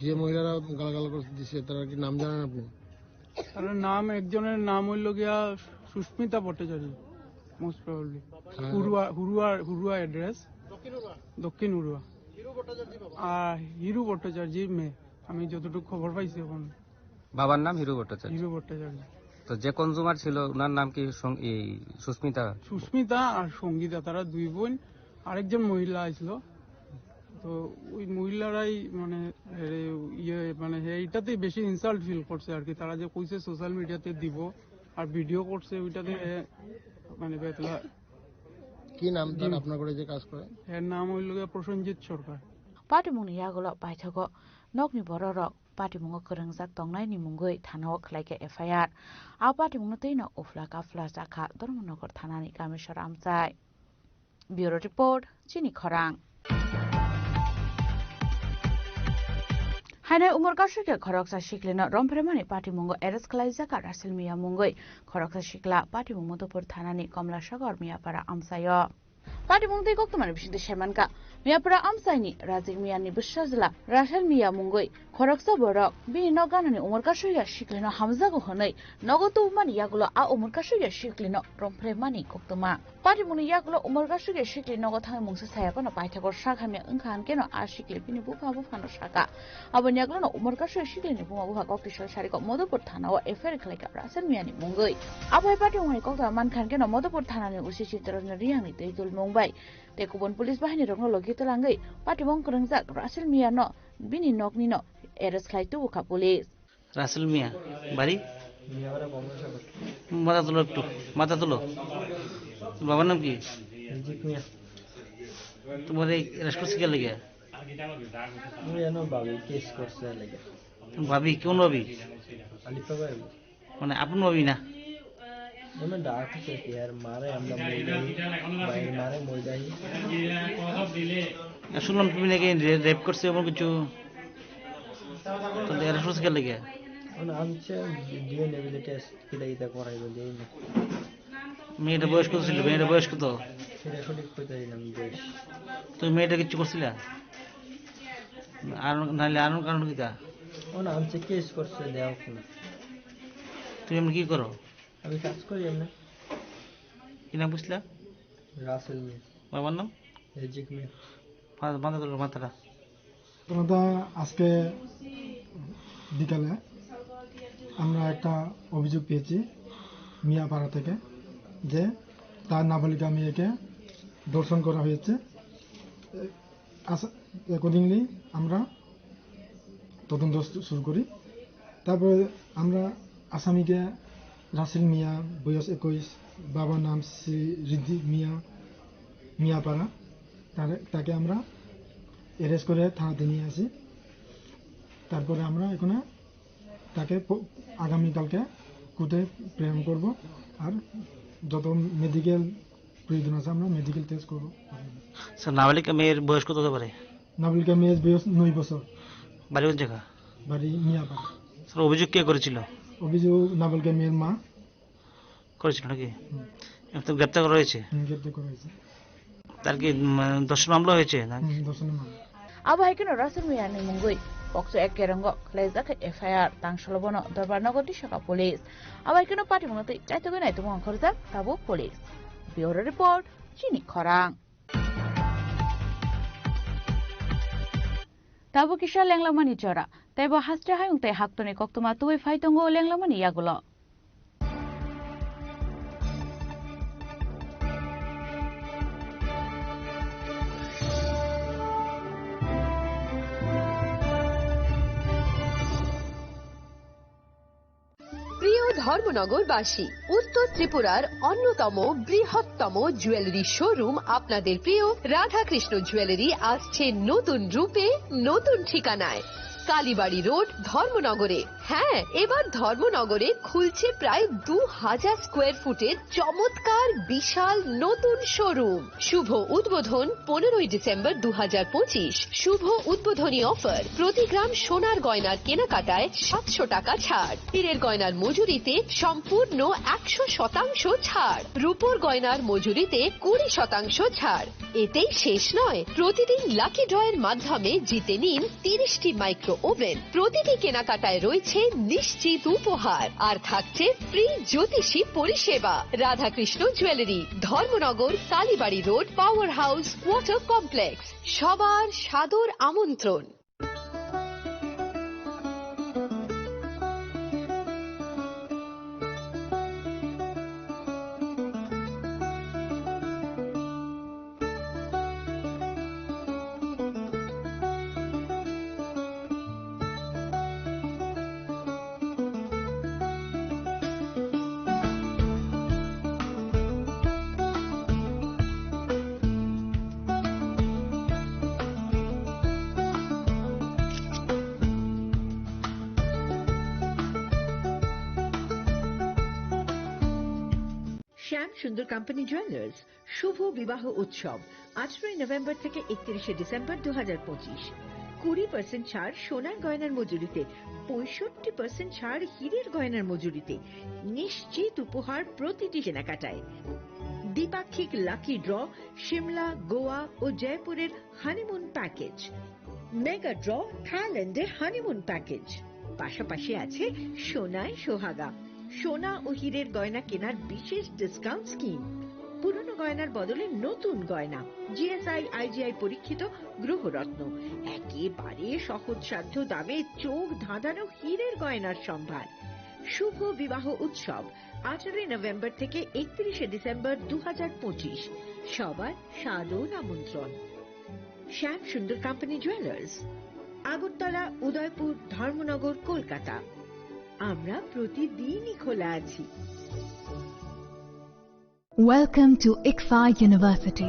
যে মহিলারা গালাগাল করে দিছে, তারা কি নাম জানেন আপনি? তার নাম, একজনের নাম হইল গিয়া সুস্মিতা ভট্টাচার্য, মোস্ট প্রবাবলি। হ্যাঁ। হুরুয়া, হুরুয়া, হুরুয়া অ্যাড্রেস, দক্ষিণ হুরুয়া। আর হিরু ভট্টাচার্যের মেয়ে, আমি যতটুকু খবর পাইছি এখন। বাবার নাম হিরু ভট্টাচার্য। হিরু ভট্টাচার্য। তো যে কনজিউমার ছিল, ওনার নাম কি সং-, এই সুস্মিতা? সুস্মিতা আর সঙ্গীতা, তারা দুই বোন। আরেকজন মহিলা আইছিল, তো ওই মহিলারাই মানে, এরে, ইয়ে, মানে, হে, এইটাতেই বেশি ইনসাল্ট ফিল করছে আর কি। তারা যে কইছে সোশ্যাল মিডিয়াতে দিব আর ভিডিও করছে, ওইটাতে হে, মানে, বেতলা। কি নাম তার, জি। আপনার ঘরে যে কাজ করে? এর নাম হইল গিয়া প্রসেনজিৎ সরকার। Patimungni yagulo paithago nokni bororok patimungo kwrwngjak tongnaini mungwi thanao khlaikha F I R. A patimungno twino uphla kaphla chakha Dharmanagar thanani kamisor amchai. Bureau Report, Chini Khorang. Hainai umor kasui khe khoroksa siklino romphre mani patimungo arrest khlaijak Russell Miya mungwi khoroksa sikla patimung Madhupur thanani Komlasagor Miyapara amchaio. Patimung tei koktwmani bisingtwi saimankha. Miyapara amchaini Rajik Miyani bwsajla Russell Miya mungwi khoroksa borok bini nok ganani umor kasui ya siklino hamjago hwnwi nogo tubumani yagulo a umor kasui ya siklino romphre mani koktwma. Patimungni yagulo umor kasui ya sikli nogo thangwi mungsa saya phano paithago sak hamya wngkha, hankeno a sikli bini bupha buphano saka. Aboni yagulono umor kasui siklini buma bupha kok tisal sariko Madhupur thanao F I R khlaikha Russell Miyani mungwi. Abo hai patimungni koktwma mankha, hankeno Madhupur thanani O C Chitraranja Riyangni twi tulmung bai tei kubun police bahinirokno logi twlangwi patimung kwrwngjak Russell Miyano bini noknino arrest khlai tubukha police. Rasel মিয়া, বাড়ি? মিয়াপাড়া কমলাসাগর। মাথা তুলো একটু, মাথা তুলো। তোমার বাবার নাম কি? রিজিক মিয়া। তোমার এই অ্যারেস্ট করছে কে লেগে? ওই এনো ভাবি কেস করছে লেগে। ভাবি, কোন ভাবি? আলিফা ভাই। মানে আপন ভাবি না? মানে ডাক হচ্ছে কি আর মারে আমরা মই যাই, ভাইয়ের মারে মই যাই। আর শুনলাম তুমি নাকি রে-, রেপ করছে এমন কিছু। তো অ্যারেস্ট করছে কে লেগে? মানে আনছে ডিএনএ টেস্ট কিটা কিটা করাইবো যাই না। মেয়েটা বয়স কত ছিল? মেয়েটা বয়স কত? সেটা সঠিক কইতে পারি না আমি বয়স। তুমি মেয়েটা কিচ্ছু করছিলে? আর নাহলে আর কারণ কিটা? মানে আনছে কেস করছে দেওয়া কোনো। তুমি এমনি কি করো? আমি কাজ করি এমনি। কি নাম বুঝলা? রাসেল মিয়া। বাবার নাম? রিজিক মিয়া। মা-, মাথা তুলো, মাথাটা। প্রথমত আজকে বিকালে আমরা একটা অভিযোগ পেয়েছি মিয়াপাড়া থেকে যে তার নাবালিকা মেয়েকে ধর্ষণ করা হয়েছে। আস-, accordingly আমরা তদন্ত শু-, শুরু করি। তারপরে আমরা আসামিকে রাসেল মিয়া, বয়স একুশ, বাবার নাম শ্রী রিজিক মিয়া, মিয়াপাড়া, তারে-, তাকে আমরা অ্যারেস্ট করে থানাতে নিয়ে আসি। তারপরে আমরা এখানে তাকে প-, আগামীকালকে কোর্টে প্রেরণ করব। আর যত মেডিকেল প্রয়োজন আছে আমরা মেডিকেল টেস্ট করব। স্যার, নাবালিকা মেয়ের বয়স কত হতে পারে? নাবালিকা মেয়ের বয়স নয় বছর। বাড়ি কোন জায়গা? বাড়ি মিয়াপাড়া। স্যার, অভিযোগ কে করেছিল? অভিযোগ নাবালিকা মেয়ের মা। করেছিল নাকি? হুম। এখন তো গ্রেপ্তার করা হয়েছে? হুম, গ্রেপ্তার করা হয়েছে। তার কি, উম, ধর্ষণ মামলা হয়েছে না? হুম, ধর্ষণ মামলা। Abo hai kheno Russell Miyani mungwi pokso ek kerongo khlaijak khe F I R, tang salo bono Dorbar Nagar tisaka police. Abo hai kheno patimungno twi chaitogwi naitomung ongkhorjak tabuk police. Bureau Report, Chini Khorang. Tabuk kisa lenglamani jora, teibo haste hayung tei haktorni koktwma tubui phai tongo lenglamani yagulo. প্রিয় ধর্মনগরবাসী, উত্তর ত্রিপুরার অন্যতম বৃহত্তম jewellery showroom আপনাদের প্রিয় রাধাকৃষ্ণ জুয়েলারি আসছে নতুন রূপে, নতুন ঠিকানায়। কালীবাড়ি রোড, ধর্মনগরে। হ্যাঁ, এবার ধর্মনগরে খুলছে প্রায় দু হাজার স্কোয়ার ফুটের চমৎকার বিশাল নতুন শোরুম। শুভ উদ্বোধন পনেরোই ডিসেম্বর দু হাজার পঁচিশ। শুভ উদ্বোধনী অফার, প্রতি গ্রাম সোনার গয়নার কেনাকাটায় সাতশো টাকা ছাড়, হীরের গয়নার মজুরিতে সম্পূর্ণ একশো শতাংশ ছাড়, রূপোর গয়নার মজুরিতে কুড়ি শতাংশ ছাড়। এতেই শেষ নয়, প্রতিদিন লাকি ড্রয়ের মাধ্যমে জিতে নিন তিরিশটি মাইক্রো ওভেন। প্রতিটি কেনাকাটায় রয়েছে নিশ্চিত উপহার, আর থাকছে ফ্রি জ্যোতিষী পরিষেবা। Radhakrishna jewellery, Dharmanagar, Kalibari road, power house, water complex. সবার সাদর আমন্ত্রণ। শ্যাম সুন্দর কোম্পানি জুয়েলার্স, শুভ বিবাহ উৎসব, আঠারোই নভেম্বর থেকে একত্রিশে ডিসেম্বর দু হাজার পঁচিশ। কুড়ি পার্সেন্ট ছাড় সোনার গয়নার মজুরিতে, পঁয়ষট্টি পার্সেন্ট ছাড় হীরের গয়নার মজুরিতে, নিশ্চিত উপহার প্রতিটি কেনাকাটায়। দ্বিপাক্ষিক লাকি ড্র, সিমলা, গোয়া ও জয়পুরের হানিমুন প্যাকেজ। মেগা ড্র, থাইল্যান্ডে হানিমুন প্যাকেজ। পাশাপাশি আছে সোনায় সোহাগা, সোনা ও হীরের গয়না কেনার বিশেষ ডিসকাউন্ট স্কিম। পুরনো গয়নার বদলে নতুন গয়না, জিএসআই, আইজিআই পরীক্ষিত গ্রহরত্ন, একেবারে সহজসাধ্য দামে চোখ ধাঁধানো হীরের গয়নার সম্ভার। শুভ বিবাহ উৎসব, আঠারোই নভেম্বর থেকে একত্রিশে ডিসেম্বর দু হাজার পঁচিশ। সবার সাদর আমন্ত্রণ। শ্যাম সুন্দর কোম্পানি জুয়েলার্স, আগরতলা, উদয়পুর, ধর্মনগর, কলকাতা। আমরা প্রতিদিনই খোলা আছি। Welcome to ICFAI University.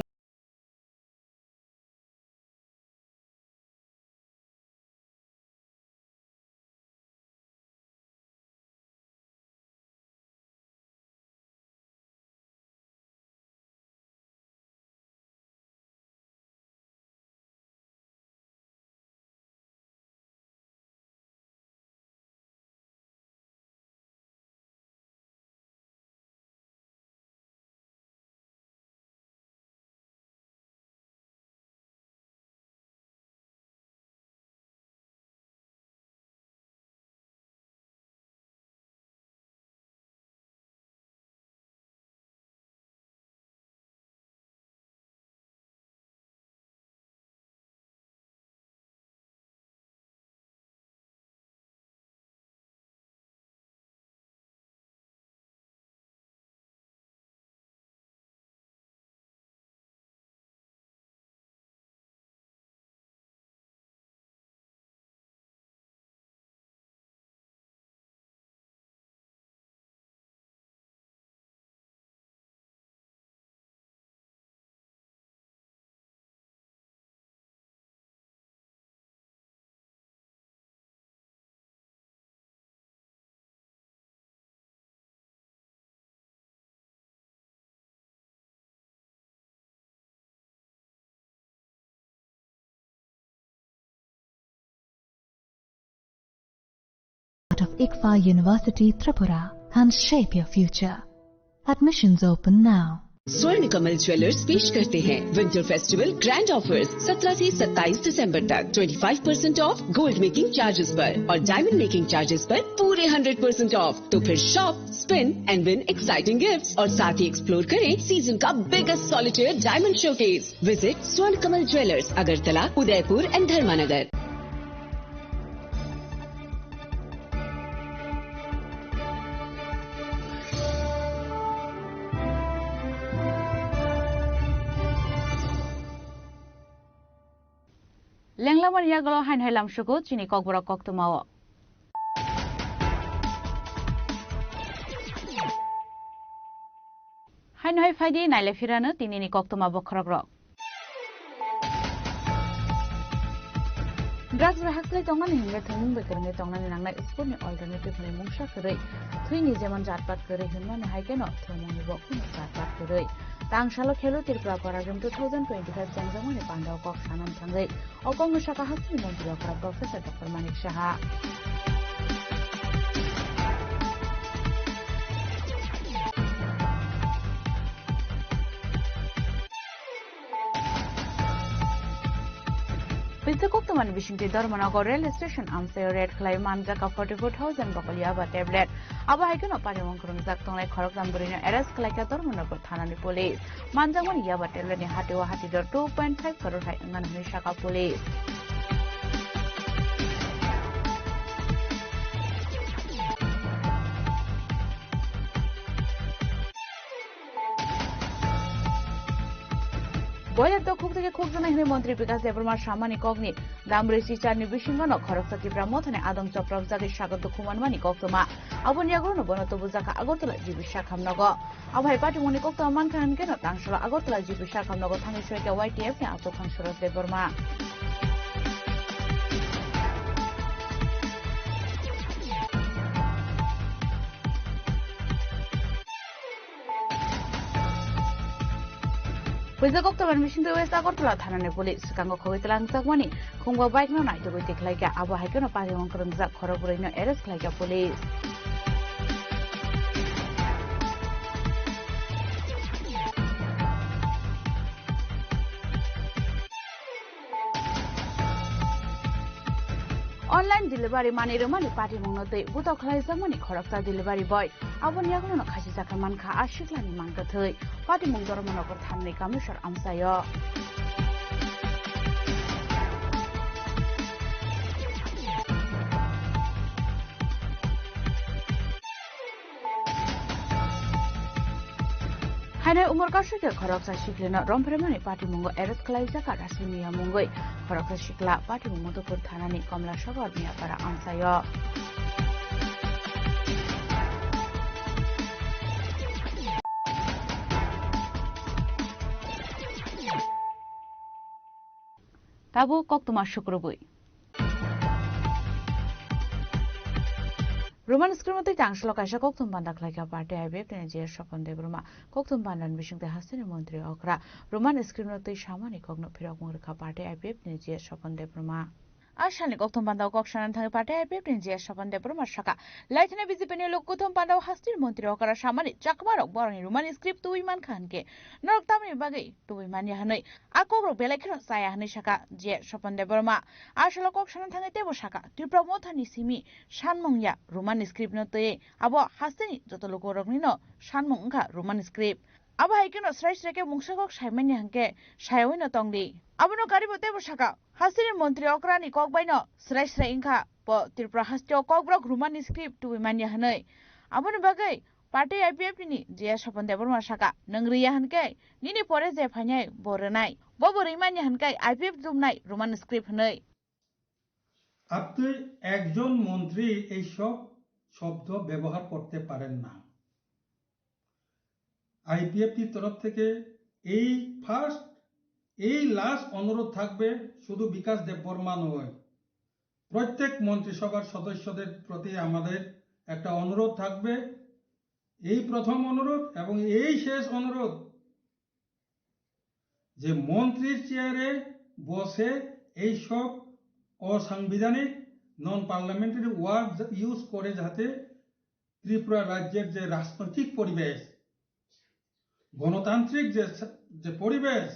Out of ICFAI University Tripura and shape your future. Admissions open now. स्वर्ण कमल ज्वेलर्स पेश करते हैं विंटर फेस्टिवल ग्रैंड ऑफर्स। सत्रह से सत्ताईस दिसंबर तक twenty five percent of gold making charges पर और डायमंड मेकिंग चार्जेस पर पूरे हंड्रेड परसेंट ऑफ। तो फिर shop, spin and win exciting gifts और साथ ही एक्सप्लोर करें सीजन का biggest solitaire diamond showcase. Visit स्वर्ण कमल ज्वेलर्स, अगरतला, उदयपुर एंड धर्मानगर। Lenglamani yagulo haino hai lamsugo chini kokborok koktwmao. Haino hai phaidi naile phirano tinini koktwma bokhorokrok. Drugs bai hakchwlai tongnani hinkhe thwngmung bai kwrwngwi tongnani nangnai sportni alternative hwnwi mungsa kwrwi. Thwini jemon jatpat kwrwi hwnmani hai kheno thwngmungnibo kheno jatpat kwrwi. Tangsalo Khelo Tripura Paragame two thousand twenty-five chengjakmani pandao kok sanani thangwi o kokno sakha hasteni montri okra Professor Doctor Manik Saha. Pwisa koktwmani bisingtwi Dharmanagar rail station amchaio raid khlai manjak forty-four thousand bokol yaba tablet. Abo hai kheno parimung kwrwngjak tongnai khoroktham bwrwino arrest khlaikha Dharmanagar thanani police. Manjakmani yaba tabletni hatio hatidor two point five crore hai wngmani hwnwi sakha police. Boyar dokhuk tei khukjaknai hwnwi montri Bikas Debbarma samani kokni damrwi sicharni bisingono khoroksa Tipra mothani adong choprapjagwi sago dukhu manmani koktwma. Aboni yagulono bono tubujakha Agartala G B Sakham nogo. Abo hai patimungni koktwma mankha hwnkhe no tangsalo Agartala G B Sakham nogo thangwi soikha Y T F ni achukphang Suraj Debbarma. Pwisa koktwmani bisingtwi West Agartala thanani police swkango khogwi twlangjakmani khungba bike no naitugwi tikhlaikha. Abo hai kheno parimung kwrwngjak khorok bwrwino arrest khlaikha police. Online delivery manwi rwmani patimungno twi butok khlaijakmani khoroksa delivery boy. Aboni yagulono khachijak khe mankha a siklani mangkwthwi. Patimung Dharmanagar thanani Kameswar amchaio. Hainai umor kaisa khe khoroksa siklino romphreimani patimungo arrest khlaijak Rashmi Miya mungwi. Khoroksa sikla patimung Madhupur thanani Komla Sagar Miyapara amchaio. Tabuk koktwma sukrubwi. Roman script no twi tangsalo kaisa koktwma panda khlaikha party I P F T ni G S Swapan Debbarma. Koktwma panda ni bisingtwi hasteni montri okra Roman script no twi samani kokno phirokmung rwkha party I P F T ni G S Swapan Debbarma. A salni koktwma panda o kok sanani thangwi party I P F T ni G S Swapan Debbarma sakha, laithani B J P ni lok koktwma panda o hasteni montri okra samani chakma rok borokni Roman script twi mankha hwnkhe norok tamoni bagwi twi manya hwnwi. A kokrok belai kheno chaya hwnwi sakha G S Swapan Debbarma. A salo kok sana thangwi teibo sakha, Tripura mothani simi sanmung ya Roman script no twi, abo hasteni joto lukurokni no sanmung wngkha Roman script. Abo hai kheno srai srai khe mungsa kok saimanya hwnkhe sayawino tongdi. Abono karibo teibo sakha, hasteni montri okrani kok baino srai srai wngkha bo Tripura hasteo kokborok Roman script tubui manya hwnwi. Aboni bagwi party I P F T ni G S Swapan Debbarma sakha, nwng riya hwnkhe nini pore je phainai bo rwnai, bo bo rwimanya hwnkhe I P F T tumnai Roman script hwnwi. আপনি একজন মন্ত্রী এইসব শব্দ ব্যবহার করতে পারেন না। আইপিএফটির তরফ থেকে এই ফার্স্ট, এই লাস্ট অনুরোধ থাকবে, শুধু বিকাশ দেববর্মা নয়, প্রত্যেক মন্ত্রিসভার সদস্যদের প্রতি আমাদের একটা অনুরোধ থাকবে। এই প্রথম অনুরোধ এবং এই শেষ অনুরোধ যে মন্ত্রীর চেয়ারে বসে এইসব অসাংবিধানিক, নন পার্লামেন্টারি ওয়ার্ড ইউজ করে যাতে ত্রিপুরা রাজ্যের যে রাজনৈতিক পরিবেশ, গণতান্ত্রিক যে, যে পরিবেশ,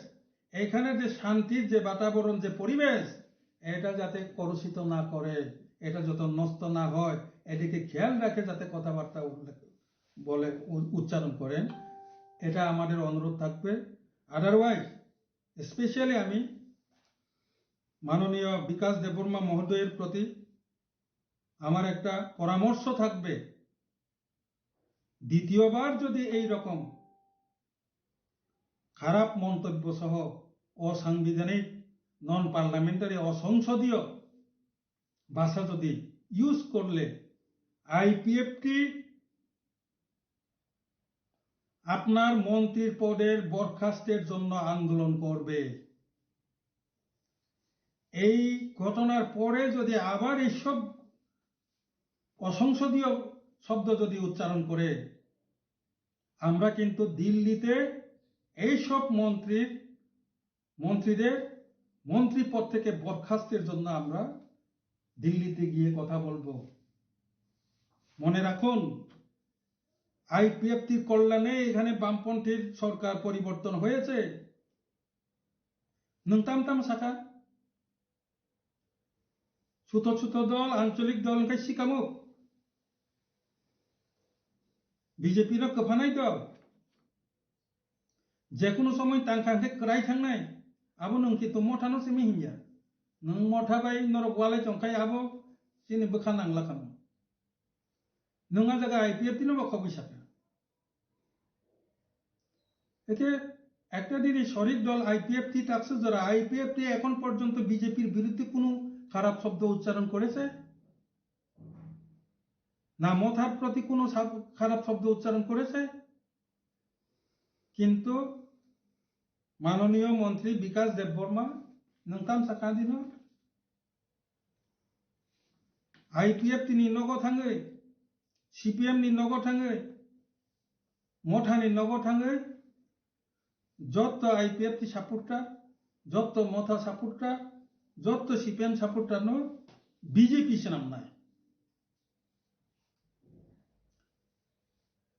এখানে যে শান্তির যে বাতাবরণ, যে পরিবেশ, এটা যাতে কলুষিত না করে, এটা যত নষ্ট না হয়, এদিকে খেয়াল রাখে যাতে কথাবার্তা উল্লেখ, বলে উ-, উচ্চারণ করেন, এটা আমাদের অনুরোধ থাকবে। আদারওয়াইজ, স্পেশালি আমি মাননীয় বিকাশ দেববর্মা মহোদয়ের প্রতি আমার একটা পরামর্শ থাকবে, দ্বিতীয়বার যদি এই রকম খারাপ মন্তব্য সহ অসাংবিধানিক নন পার্লামেন্টারি, অসংসদীয় ভাষা যদি ইউজ করলে আইপিএফটি আপনার মন্ত্রীর পদের বরখাস্তের জন্য আন্দোলন করবে। এই ঘটনার পরে যদি আবার এইসব অসংসদীয় শব্দ যদি উচ্চারণ করে, আমরা কিন্তু দিল্লিতে এইসব মন্ত্রীর মন্ত্রীদের মন্ত্রী পদ থেকে বরখাস্তের জন্য আমরা দিল্লিতে গিয়ে কথা বলবো। মনে রাখুন, আইপিএফটির কল্যাণে এখানে বামপন্থীর সরকার পরিবর্তন হয়েছে। Nwng tam tam saka, suto suto dol, ancholik dol hwnkhe sikamuk, BJP no kwphanai dol. Jekunu somoi tangkha hwnkhe kwrai thangnai, abo nwng kintu mothano simi hinya. Nwng motha bai norok walai tongkhai abo chini bwkha nangla kamo. Nwng a jaga IPFT no bo khobwi sakha. একে একটা জিনিস শরিক দল আইপিএফটি টাকসু যারা আইপিএফটি এখন পর্যন্ত বিজেপির বিরুদ্ধে কোনো খারাপ শব্দ উচ্চারণ করেছে? না মথার প্রতি কোনো সাব-, খারাপ শব্দ উচ্চারণ করেছে? কিন্তু মাননীয় মন্ত্রী Bikash Debbarma nwng tam sakha dino IPFT ni nogo thangwi, CPM ni nogo thangwi, mothani nogo thangwi, jotto IPFT supporter, jotto motha supporter, jotto CPM supporter no BJP swnamnai.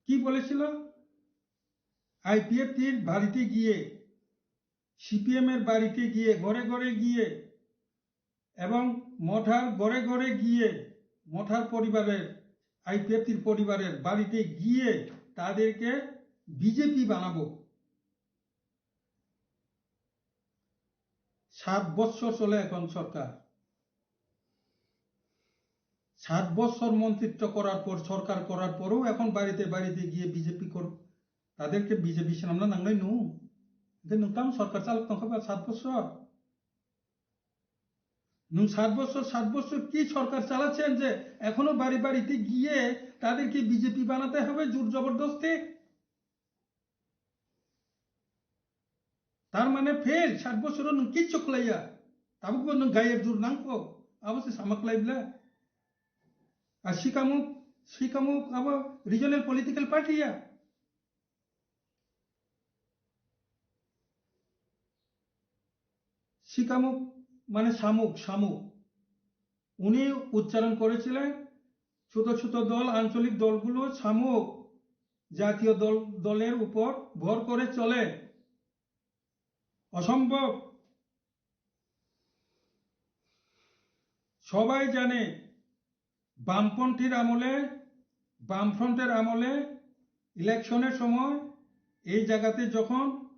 কি বলেছিল? আইপিএফটির বাড়িতে গিয়ে, সিপিএম এর বাড়িতে গিয়ে, ঘরে ঘরে গিয়ে এবং মথার ঘরে ঘরে গিয়ে, মথার পরিবারের, আইপিএফটির পরিবারের বাড়িতে গিয়ে তাদেরকে বিজেপি বানাবো। সাত বছর চলে এখন সরকার। সাত বছর মন্ত্রিত্ব করার পর, সরকার করার পরেও এখন বাড়িতে বাড়িতে গিয়ে বিজেপি কর-, তাদেরকে BJP swnamna nangnai nung? Hwnkhe nwng tamo সরকার চালক tongkha ba সাত বছর? Nwng সাত বছর, সাত বছর কি সরকার চালাচ্ছেন যে এখনো বাড়ি বাড়িতে গিয়ে তাদেরকে বিজেপি বানাতে হবে জোর জবরদস্তি? তার মানে ফেল, সাত বছরও নং কিচ্ছু খলাইয়া, tabukbo nung gaier jur nangkho, abo se sama khlai bla. Ar sikamuk, sikamuk abo regional political party ya. Sikamuk মানে শামুক, শামুক। উনি উচ্চারণ করেছিলেন, ছোট ছোট দল, আঞ্চলিক দলগুলো শামুক, জাতীয় দল, দলের উপর ভর করে চলে। অসম্ভব। সবাই জানে বামপন্থীর আমলে, বামফ্রন্টের আমলে ইলেকশনের সময় এই জায়গাতে যখন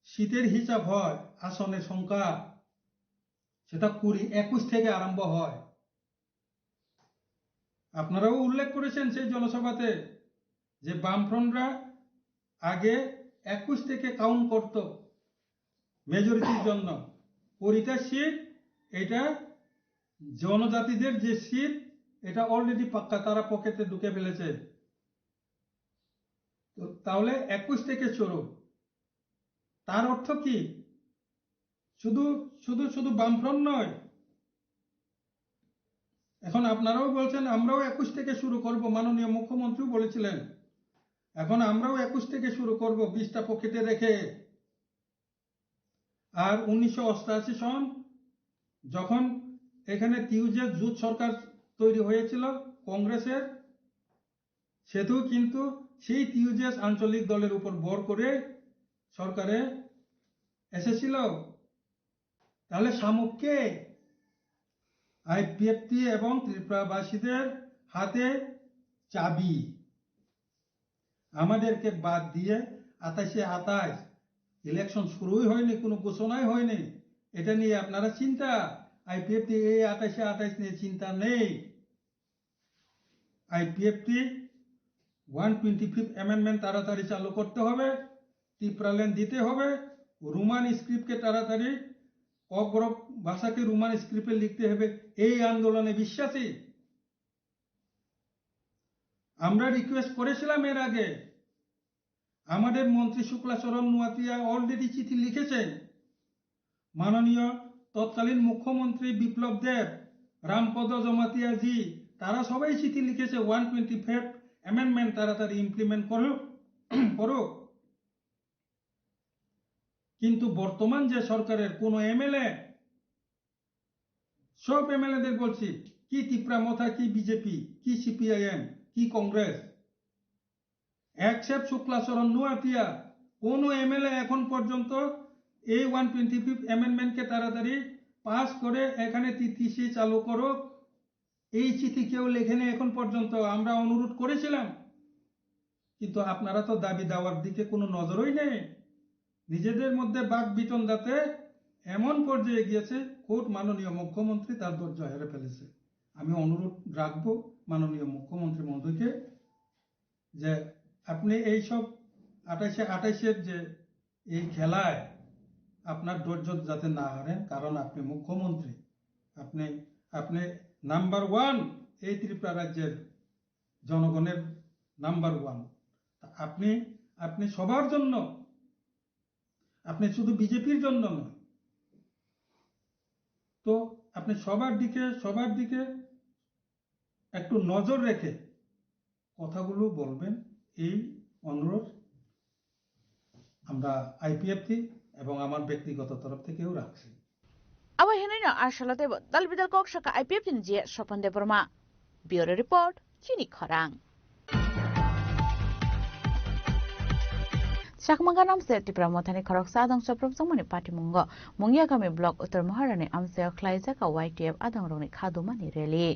সিটের হিসাব হয়, আসনের সংখ্যা, সেটা কুড়ি, একুশ থেকে আরম্ভ হয়। আপনারাও উল্লেখ করেছেন সেই জনসভাতে যে বামফ্রন্টরা আগে একুশ থেকে কাউন্ট করত মেজরিটির জন্য। কুড়িটা সিট, এটা জনজাতিদের যে সিট, এটা অলরেডি পাক্কা, তারা পকেটে ঢুকে ফেলেছে। তো তাহলে একুশ থেকে শুরু। তার অর্থ কি? শুধু, শুধু, শুধু বামফ্রন্ট নয়। এখন আপনারাও বলছেন, "আমরাও একুশ থেকে শুরু করব", মাননীয় মুখ্যমন্ত্রীও বলেছিলেন, "এখন আমরাও একুশ থেকে শুরু করব, বিশটা পকেটে রেখে।" আর উনিশশো অষ্টাশি সন যখন এখানে টিউজেস জোট সরকার তৈরি হয়েছিল কংগ্রেসের, সেতু কিন্তু সেই টিউজেস আঞ্চলিক দলের উপর ভর করে সরকারে এসেছিল। তাহলে শামুক কে? আইপিএফটি এবং ত্রিপুরাবাসীদের হাতে চাবি। আমাদেরকে বাদ দিয়ে আঠাশে আঠাশ, ইলেকশন শুরুই হয়নি, কোনো ঘোষণাই হয়নি, এটা নিয়ে আপনারা চিন্তা? আইপিএফটি এই আঠাশে আঠাশ নিয়ে চিন্তা নেই। IPFT one twenty fifth amendment তাড়াতাড়ি চালু করতে হবে, টিপ্রাল্যান্ড দিতে হবে, রোমান স্ক্রিপ্টকে তাড়াতাড়ি ককবরক ভাষাকে রোমান স্ক্রিপ্টে লিখতে হবে, এই আন্দোলনে বিশ্বাসী। আমরা রিকোয়েস্ট করেছিলাম এর আগে, আমাদের মন্ত্রী শুক্লাচরণ নোয়াতিয়া অলরেডি চিঠি লিখেছেন। মাননীয় তৎকালীন মুখ্যমন্ত্রী বিপ্লব দেব, রামপদ জমাতিয়া জি, তারা সবাই চিঠি লিখেছে, ওয়ান টোয়েন্টি ফিফথ অ্যামেন্ডমেন্ট তাড়াতাড়ি ইমপ্লিমেন্ট করুক। করুক। কিন্তু বর্তমান যে সরকারের কোনো এমএলএ, সব এমএলএদের বলছি, কি তিপ্রা মথা, কি বিজেপি, কি সিপিআইএম, কি কংগ্রেস, অ্যাকসেপ্ট শুক্লাচরণ নোয়াতিয়া, কোনো এমএলএ এখন পর্যন্ত এই ওয়ান টোয়েন্টি ফিফথ অ্যামেন্ডমেন্টকে তাড়াতাড়ি পাস করে এখানে টিটিসি চালু করো, এই চিঠি কেউ লেখেনি এখন পর্যন্ত। আমরা অনুরোধ করেছিলাম, কিন্তু আপনারা তো দাবি দাওয়ার দিকে কোনো নজরই নেই। নিজেদের মধ্যে বাক বিতণ্ডাতে এমন পর্যায়ে গিয়েছে, খোদ মাননীয় মুখ্যমন্ত্রী তার ধৈর্য হেরে ফেলেছে। আমি অনুরোধ রাখবো মাননীয় মুখ্যমন্ত্রী মহোদয়কে, যে আপনি এই সব আঠাইশে আঠাইশের যে এই খেলায় আপনার ধৈর্য যাতে না হারেন, কারণ আপনি মুখ্যমন্ত্রী, আপনি, আপনি নাম্বার ওয়ান এই ত্রিপুরা রাজ্যের জনগণের নাম্বার ওয়ান। তা আপনি, আপনি সবার জন্য, আপনি শুধু বিজেপির জন্য নয়, তো আপনি সবার দিকে, সবার দিকে একটু নজর রেখে কথাগুলো বলবেন, এই অনুরোধ আমরা আইপিএফটি এবং আমার ব্যক্তিগত তরফ থেকেও রাখছি। Abo hinwi no asalo teibo dal bidal kok saka IPFT ni G S Swapan Debbarma. Bureau Report, Chini Khorang. Chakma ganam se Tipra Mothani khoroksa adong chopropjakmani patimungo Mungyagami block Uttor Maharani amchaio khlaijak a Y T F adongrokni khadumani rally.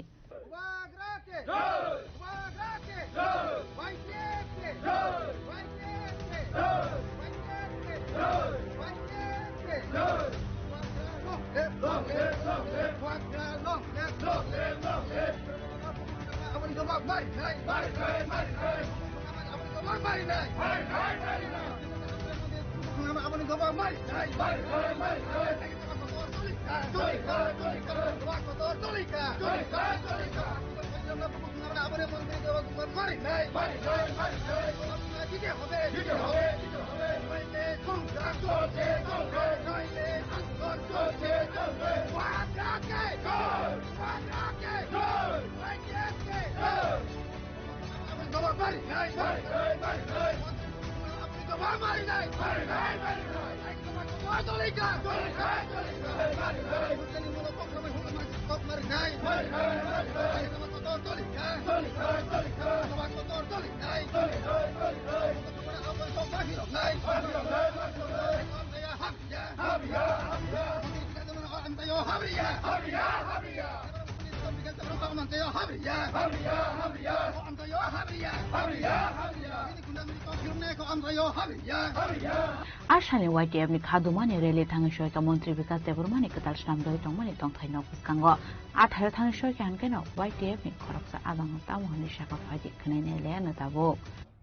Asani Y T F ni khadumani rally thangwi soika Montri Bikas Debbarmani kwtal swnamjagwi tongmani tongthai nok bwskango. Atharo thangwi soika hinkhe no Y T F ni khoroksa adong tamo hwnwi saka phaidi khwnai nai le ano tabuk.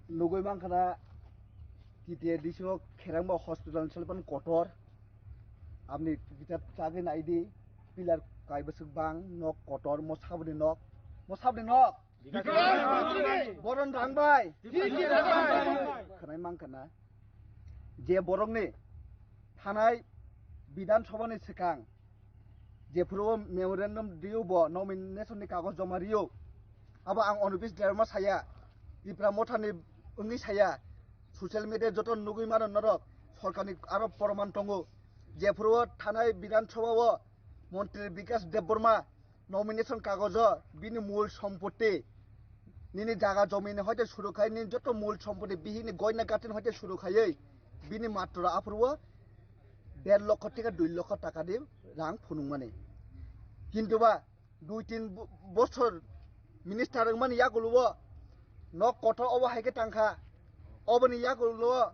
Nugwi mankha na T T A D C o Kherangba hospital ni salipan kotor. Aboni kisa chagwi naidi, pillar kai bwswk bang, nok kotor, mo saboni nok, mo saboni nok. Boron rang bai. Khwnai mankha na. Je borokni thanai Bidhan Sabha ni swkang jephuru o memorandum rio bo nomination ni kagoj joma rio. Abo ang Anubis Debbarma saya, Tipra Mothani wngwi saya, social media joto nugwi mano norok, sorkarni aro proman tongo. Jephuru o thanai Bidhan Sabha o Montri Bikas Debbarma nomination kagojo bini mul sompotti, nini jaga jomini hoite suru khai, nini joto mul sompotti, bihikni goina gatin hoite suru khaiwi bini matro aphuru o der lokho theke dui lokho taka ni rang phunukmani. Kintu ba dui tin bo-, bosor minister wngmani yagulo o nok kotor obo hai khe tangkha, oboni yagulo o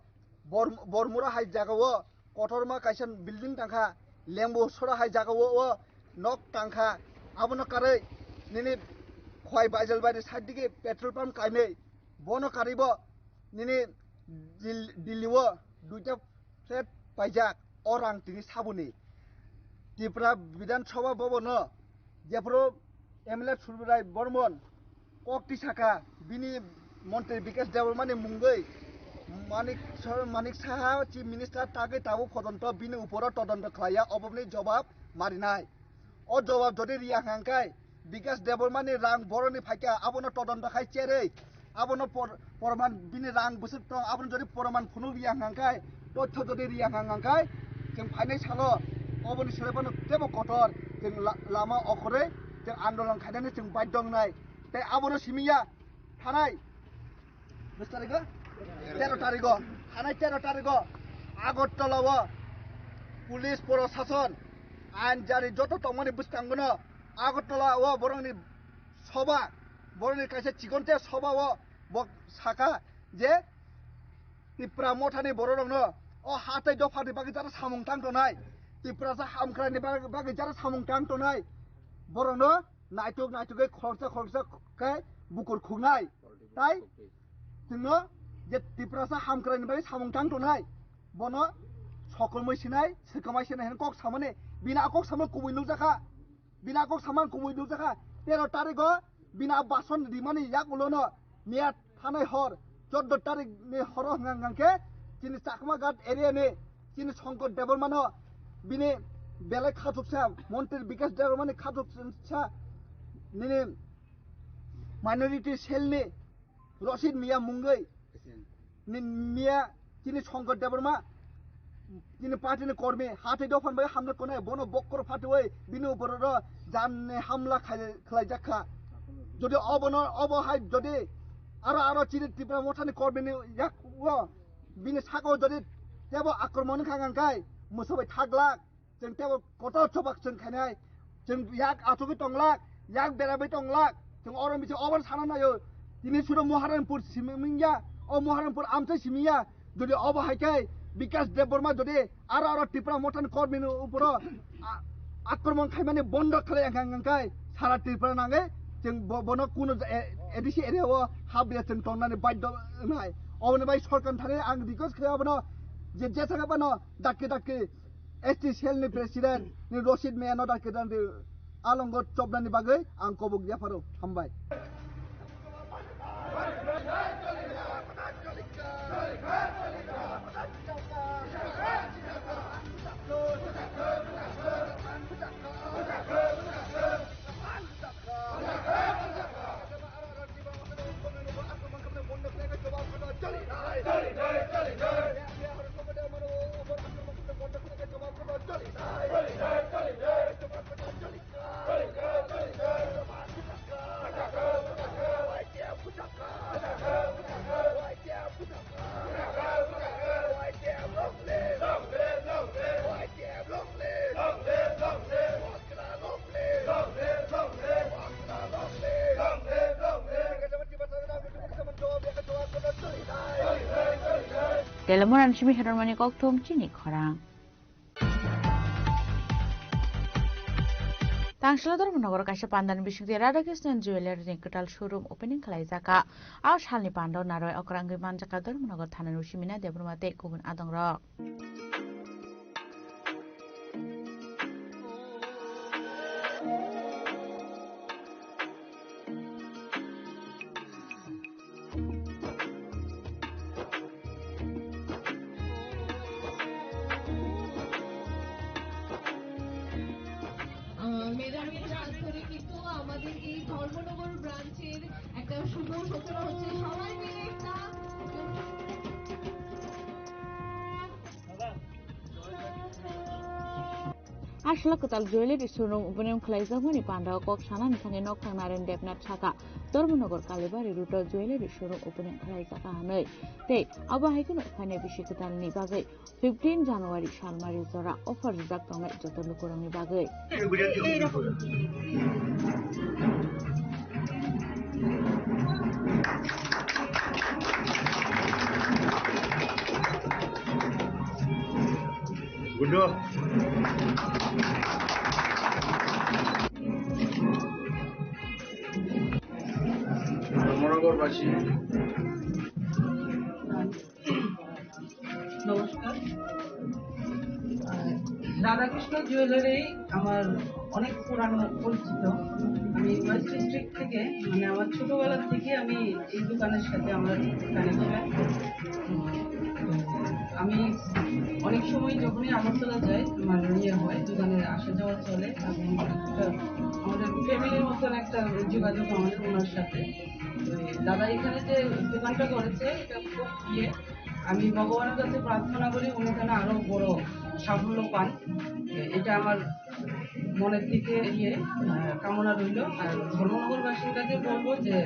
Bor-, Bormura hai jaga o kotorma kaisa building tangkha, Lembu sora hai jaga o, o nok tangkha, abono karwi nini Khowai Baijalbairi side digi petrol pump kainwi, bono karwi bo nini Dil-, Delhi o duita flat paijak, o rang tini saboni. Tripura Bidhan Sabha Bhavan no jephuru M L A Surbirai Bormon kok tisaka bini montri Bikash Debbarma ni mungwi Manik Sar-, Manik Saha Chief Minister tagwi tabuk pojonto bini uporo todonto khlaiya, oboni jobab marinai. O jobab jodi riya hwnkhe Bikash Debbarma ni rang boroni phaikha, abono todonto khai cherwi, abono por-, porman bini rang bwswk tong, abono jodi porman phunuk riya hwnkhe, totho jodi riya hwnkhe, chwng phainai salo oboni sere bono teibo kotor, chwng la-, lama okhorwi chwng andolon khainani chwng baidhyo wngnai. Tei abono simi ya thanai. Bis tarigo? Tero tarigo. Thanai tero tarigo. Agartala o police, prosason, ain jari joto tongmani bwskangono Agartala o borokni soba, borokni kaisa chikonte soba o bo saka je Tipra mothani bororokno o ha tei dophani bagwi jara samung tang tongnai, Tiprasa hamkraini bag-, bagwi jara samung tang tongnai borokno naituk naitugwi khoroksa khoroksa khe bukur khuknai. Tai chwngno je Tiprasa hamkraini bagwi samung tang tongnai, bono sokomoi sinai, swkamai sinai hwnwi kok samani, bini a kok samani kubui nukjakha. Bini a kok samani kubui nukjakha. Tero tarigo bini a bason rimani yak ulono miya thanai hor, chordo tarik ni horo hwnka hwnka khe chini Chakma Ghat area ni chini Shankar Debbarma no bini belai khatuksa montri Bikash Debbarma ni khatuksa nini minority cell ni Rosit Miya mungwi ni miya chini Shankar Debbarma, chini party ni kormi, ha tei dophani bai hamjak tongnai, bono bokkor phatwi bini upor ro jan ni hamla khai-, khlai jak kha. Jodi obono, obo hai jodi aro, aro chini Tipra mothani kormi ni yak o bini saka o jodi tebo akromon wngkha hwnkhai, mwswk bai thak glak. Chwng tebo kotor chobak chwng khainai. Chwng yak achugwi tonglak, yak berabwi tonglak. Chwng oro misa obo sana naio. Tini suro Moharanpur simi mingya, o Moharanpur amchai simi ya. Jodi obo hai khe Bikash Debbarma jodi aro aro Tipra mothani kormi ni uporo a-, akromon khaimani bondo khlai ang kang kai sara Tripura nangai chwng bo-, bono kuno A D C area o habya chwng tongnani baidho nai. Oboni bai sorkar thani ang request khlai abono je jesa bano dakti dakti S T cell ni president ni Rosit Miya no dakti dakti alongo chobnani bagwi ang kobok yapharo. Hambai. Telamon simi hermani kokthum chini khorang. Tangsila Dharmanagar kaisa pandani bisingtwi Radhakrishnan Jewellery ni kwtal showroom opening khlaijaka. A salni pandao narwai okrangwi manjaka Dharmanagar thana Rushimina Debbarma tei kubun adongrok. আহ, মেধাবী ছাত্রী কিন্তু আমাদের এই ধর্মনগর ব্রাঞ্চের একটা শুভ সূচনা হচ্ছে। সবাই মিলে একটা Aswk kwtal jewellery showroom opening khlaijakmani pandao kok sanani thani nokthang Naren Debnath saka, Dharmanagar Kalibari road o jewellery showroom opening khlaijak hinwi. Tei abo hai kheno phainai bisi kwtalni bagwi fifteen January salmari jora offer rijak tongnai joto lukurokni bagwi. Gundo. Dharmanagar basi. নমস্কার। আহ, রাধাকৃষ্ণ জুয়েলারি আমার অনেক পুরানো পরিচিত। আমি West district থেকে, মানে, আমার ছোটবেলা থেকে আমি এই দোকানের সাথে আমার কানেকশন। আমি অনেক সময় যখনই আগরতলা যাই, আমার ইয়ে হয়, দোকানে আসা যাওয়া চলে এবং একটা আমাদের ফ্যামিলির মতন একটা যোগাযোগ আমাদের ওনার সাথে। তো দাদা এখানে যে দোকানটা করেছে, এটা খুব ইয়ে, আমি ভগবানের কাছে প্রার্থনা করি উনি যেন আরো বড় সাফল্য পান। এটা আমার মনের দিকে ইয়ে, আহ, কামনা রইল। আর ধর্মনগরবাসীর কাছে বলবো যে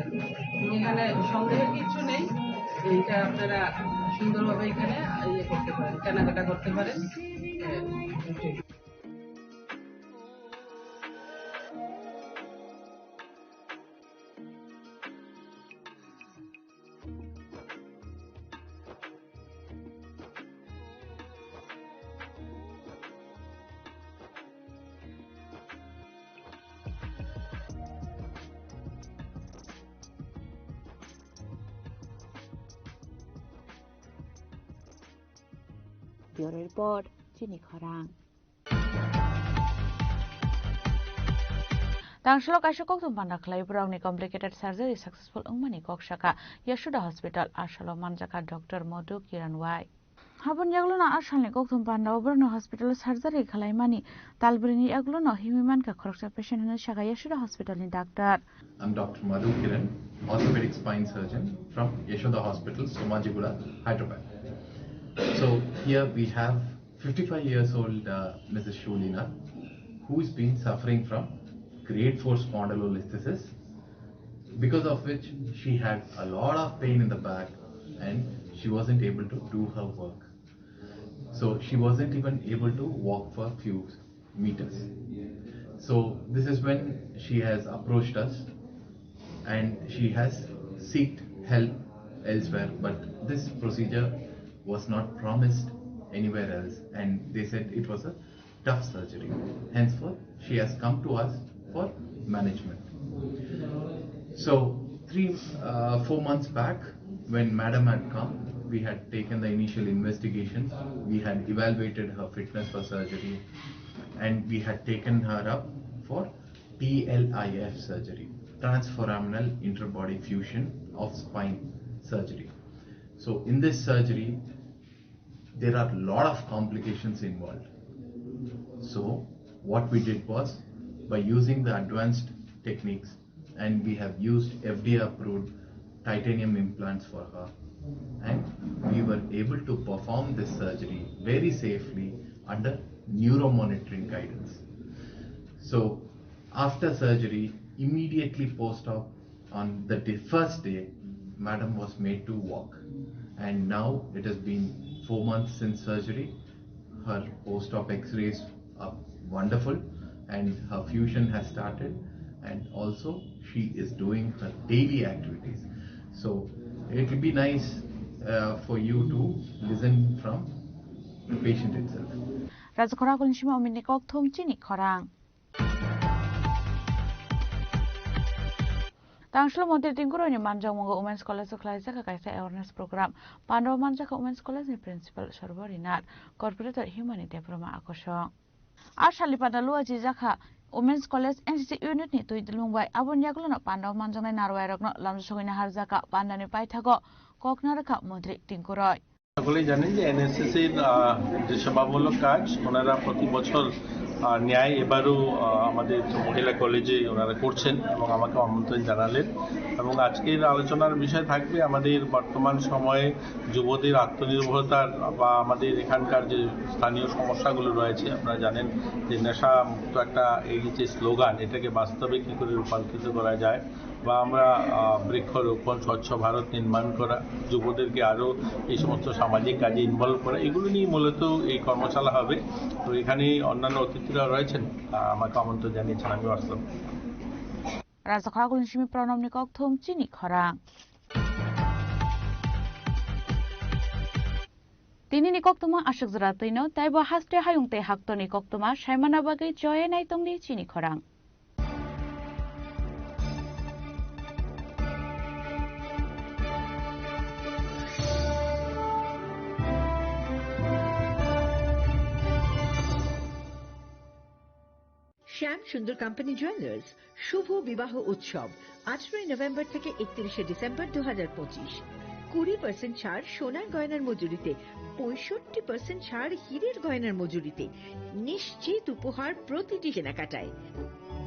এখানে সন্দেহের কিছু নেই, এটা আপনারা সুন্দরভাবে এখানে ইয়ে করতে পারেন, কেনাকাটা করতে পারেন। আহ, এটাই। Bureau Report, Chini Khorang. Tangshalo kaisa kokthum panda khlai borokni complicated surgery successful wngmani kok saka Yashoda Hospital, Asalo manjaka Doctor Madhu Kiran Wai. Haboni yagulono a salni kokthum panda o borokni hospital o surgery khlaimani talbrini yagulono himwi mankha khoroksa patient hwnwi saka Yashoda Hospital ni doctor. I'm Doctor Madhu Kiran, orthopedic spine surgeon from Yashoda Hospital, Somajiguda, Hyderabad. So here we have fifty-five years old, uh, Missus Sholina, who's been suffering from grade four spondylolisthesis, because of which she had a lot of pain in the back and she wasn't able to do her work. So she wasn't even able to walk for a few meters. So this is when she has approached us and she has sought help elsewhere, but this procedure was not promised anywhere else, and they said it was a tough surgery. Henceforth, she has come to us for management. So, three, uh, four months back, when madam had come, we had taken the initial investigations, we had evaluated her fitness for surgery, and we had taken her up for T L I F surgery, transforaminal interbody fusion of spine surgery. So, in this surgery, there are a lot of complications involved. So, what we did was, by using the advanced techniques, and we have used F D A approved titanium implants for her, and we were able to perform this surgery very safely under neuromonitoring guidance. So, after surgery, immediately post-op, on the day, first day, madam was made to walk, and now it has been four months since surgery. Her post-op X-rays are wonderful, and her fusion has started, and also she is doing her daily activities. So it will be nice, uh, for you to listen from the patient itself. Rajakhora Kolsima Ominni Kokthum Chini Khorang. Tangshlo Montri Tingkuroini manjakmungo Women's College o khlaijak kaisa awareness program. Pandao manjakha Women's College ni Principal Sarvari Nath, Corporator Himani Debbarma Akosong. A salni panda lua chijakha Women's College N C C unit ni twi dulung bai aboni yagulono pandao manjaknai narwai rokno lamjak sogwina harjakha pandani paithago kok narwkha Montri Tingkuroi. সকলেই জানেন যে এনএসএসসির, আহ, যে সেবামূলক কাজ ওনারা প্রতি বছর, আহ, ন্যায় এবারও, আহ, আমাদের মহিলা কলেজে ওনারা করছেন এবং আমাকে আমন্ত্রণ জানালেন। এবং আজকের আলোচনার বিষয় থাকবে আমাদের বর্তমান সময়ে যুবদের আত্মনির্ভরতার বা আমাদের এখানকার যে স্থানীয় সমস্যাগুলো রয়েছে, আপনারা জানেন যে নেশা মুক্ত একটা এই যে স্লোগান, এটাকে বাস্তবে কী করে রূপান্তরিত করা যায়। বা আমরা, আহ, বৃক্ষরোপণ, স্বচ্ছ ভারত নির্মাণ করা, যুবদেরকে আরও এই সমস্ত সামাজিক কাজে ইনভলভ করা, এগুলো নিয়ে মূলত এই কর্মশালা হবে। তো এখানে অন্যান্য অতিথিরা রয়েছেন, আহ, আমাকে আমন্ত্রণ জানিয়েছেন, আমিও আসলাম। Rajakhora Kolsimi Pranamni Kokthum Chini Khorang. Tinini koktwma aswk jora twino, teibo haste hayung tei haktorni koktwma saimana bagwi choye naitongdi chini khorang. শ্যাম সুন্দর কোম্পানি জুয়েলার্স, শুভ বিবাহ উৎসব, আঠারোই নভেম্বর থেকে একত্রিশে ডিসেম্বর দু হাজার পঁচিশ। কুড়ি পার্সেন্ট ছাড় সোনার গয়নার মজুরিতে, পঁয়ষট্টি পার্সেন্ট ছাড় হীরের গয়নার মজুরিতে। নিশ্চিত উপহার প্রতিটি কেনাকাটায়।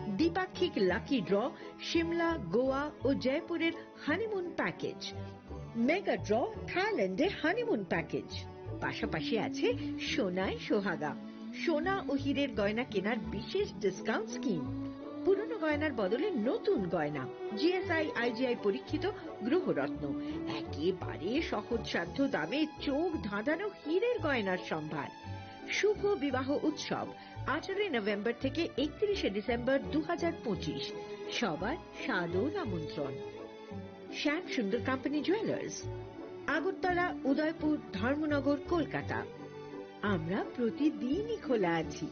দ্বিপাক্ষিক লাকি ড্র, সিমলা, গোয়া ও জয়পুরের হানিমুন প্যাকেজ। মেগা ড্র, থাইল্যান্ডে হানিমুন প্যাকেজ। পাশাপাশি আছে সোনায় সোহাগা, সোনা ও হীরের গয়না কেনার বিশেষ ডিসকাউন্ট স্কিম। পুরনো গয়নার বদলে নতুন গয়না, জিএসআই আইজিআই পরীক্ষিত গ্রহরত্ন, একেবারে সহজসাধ্য দামে চোখ ধাঁধানো হীরের গয়নার সম্ভার। শুভ বিবাহ উৎসব, আঠারোই নভেম্বর থেকে একত্রিশে ডিসেম্বর দু হাজার পঁচিশ। সবার সাদর আমন্ত্রণ। শ্যাম সুন্দর কোম্পানি জুয়েলার্স, আগরতলা, উদয়পুর, ধর্মনগর, কলকাতা। আমরা প্রতিদিনই খোলা আছি।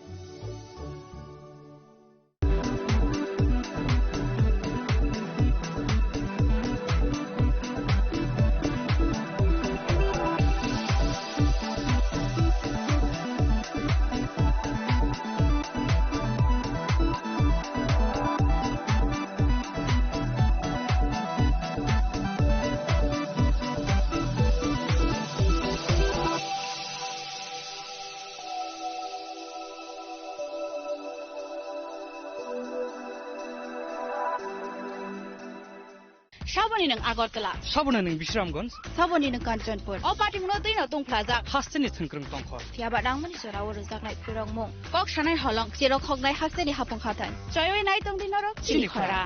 Saboni nwng Agartala. Saboni nwng Bisramganj. Saboni nwng Kanchanpur. O patimno twino tongphlajak. Hasteni thwngkwrwng tongkhor. Phiyaba nangmani jorao rwjaknai phirokmung. Kok sanai holong, cherok hoknai hasteni hapung hathai. Choiwi nai tongdi norok chini khora.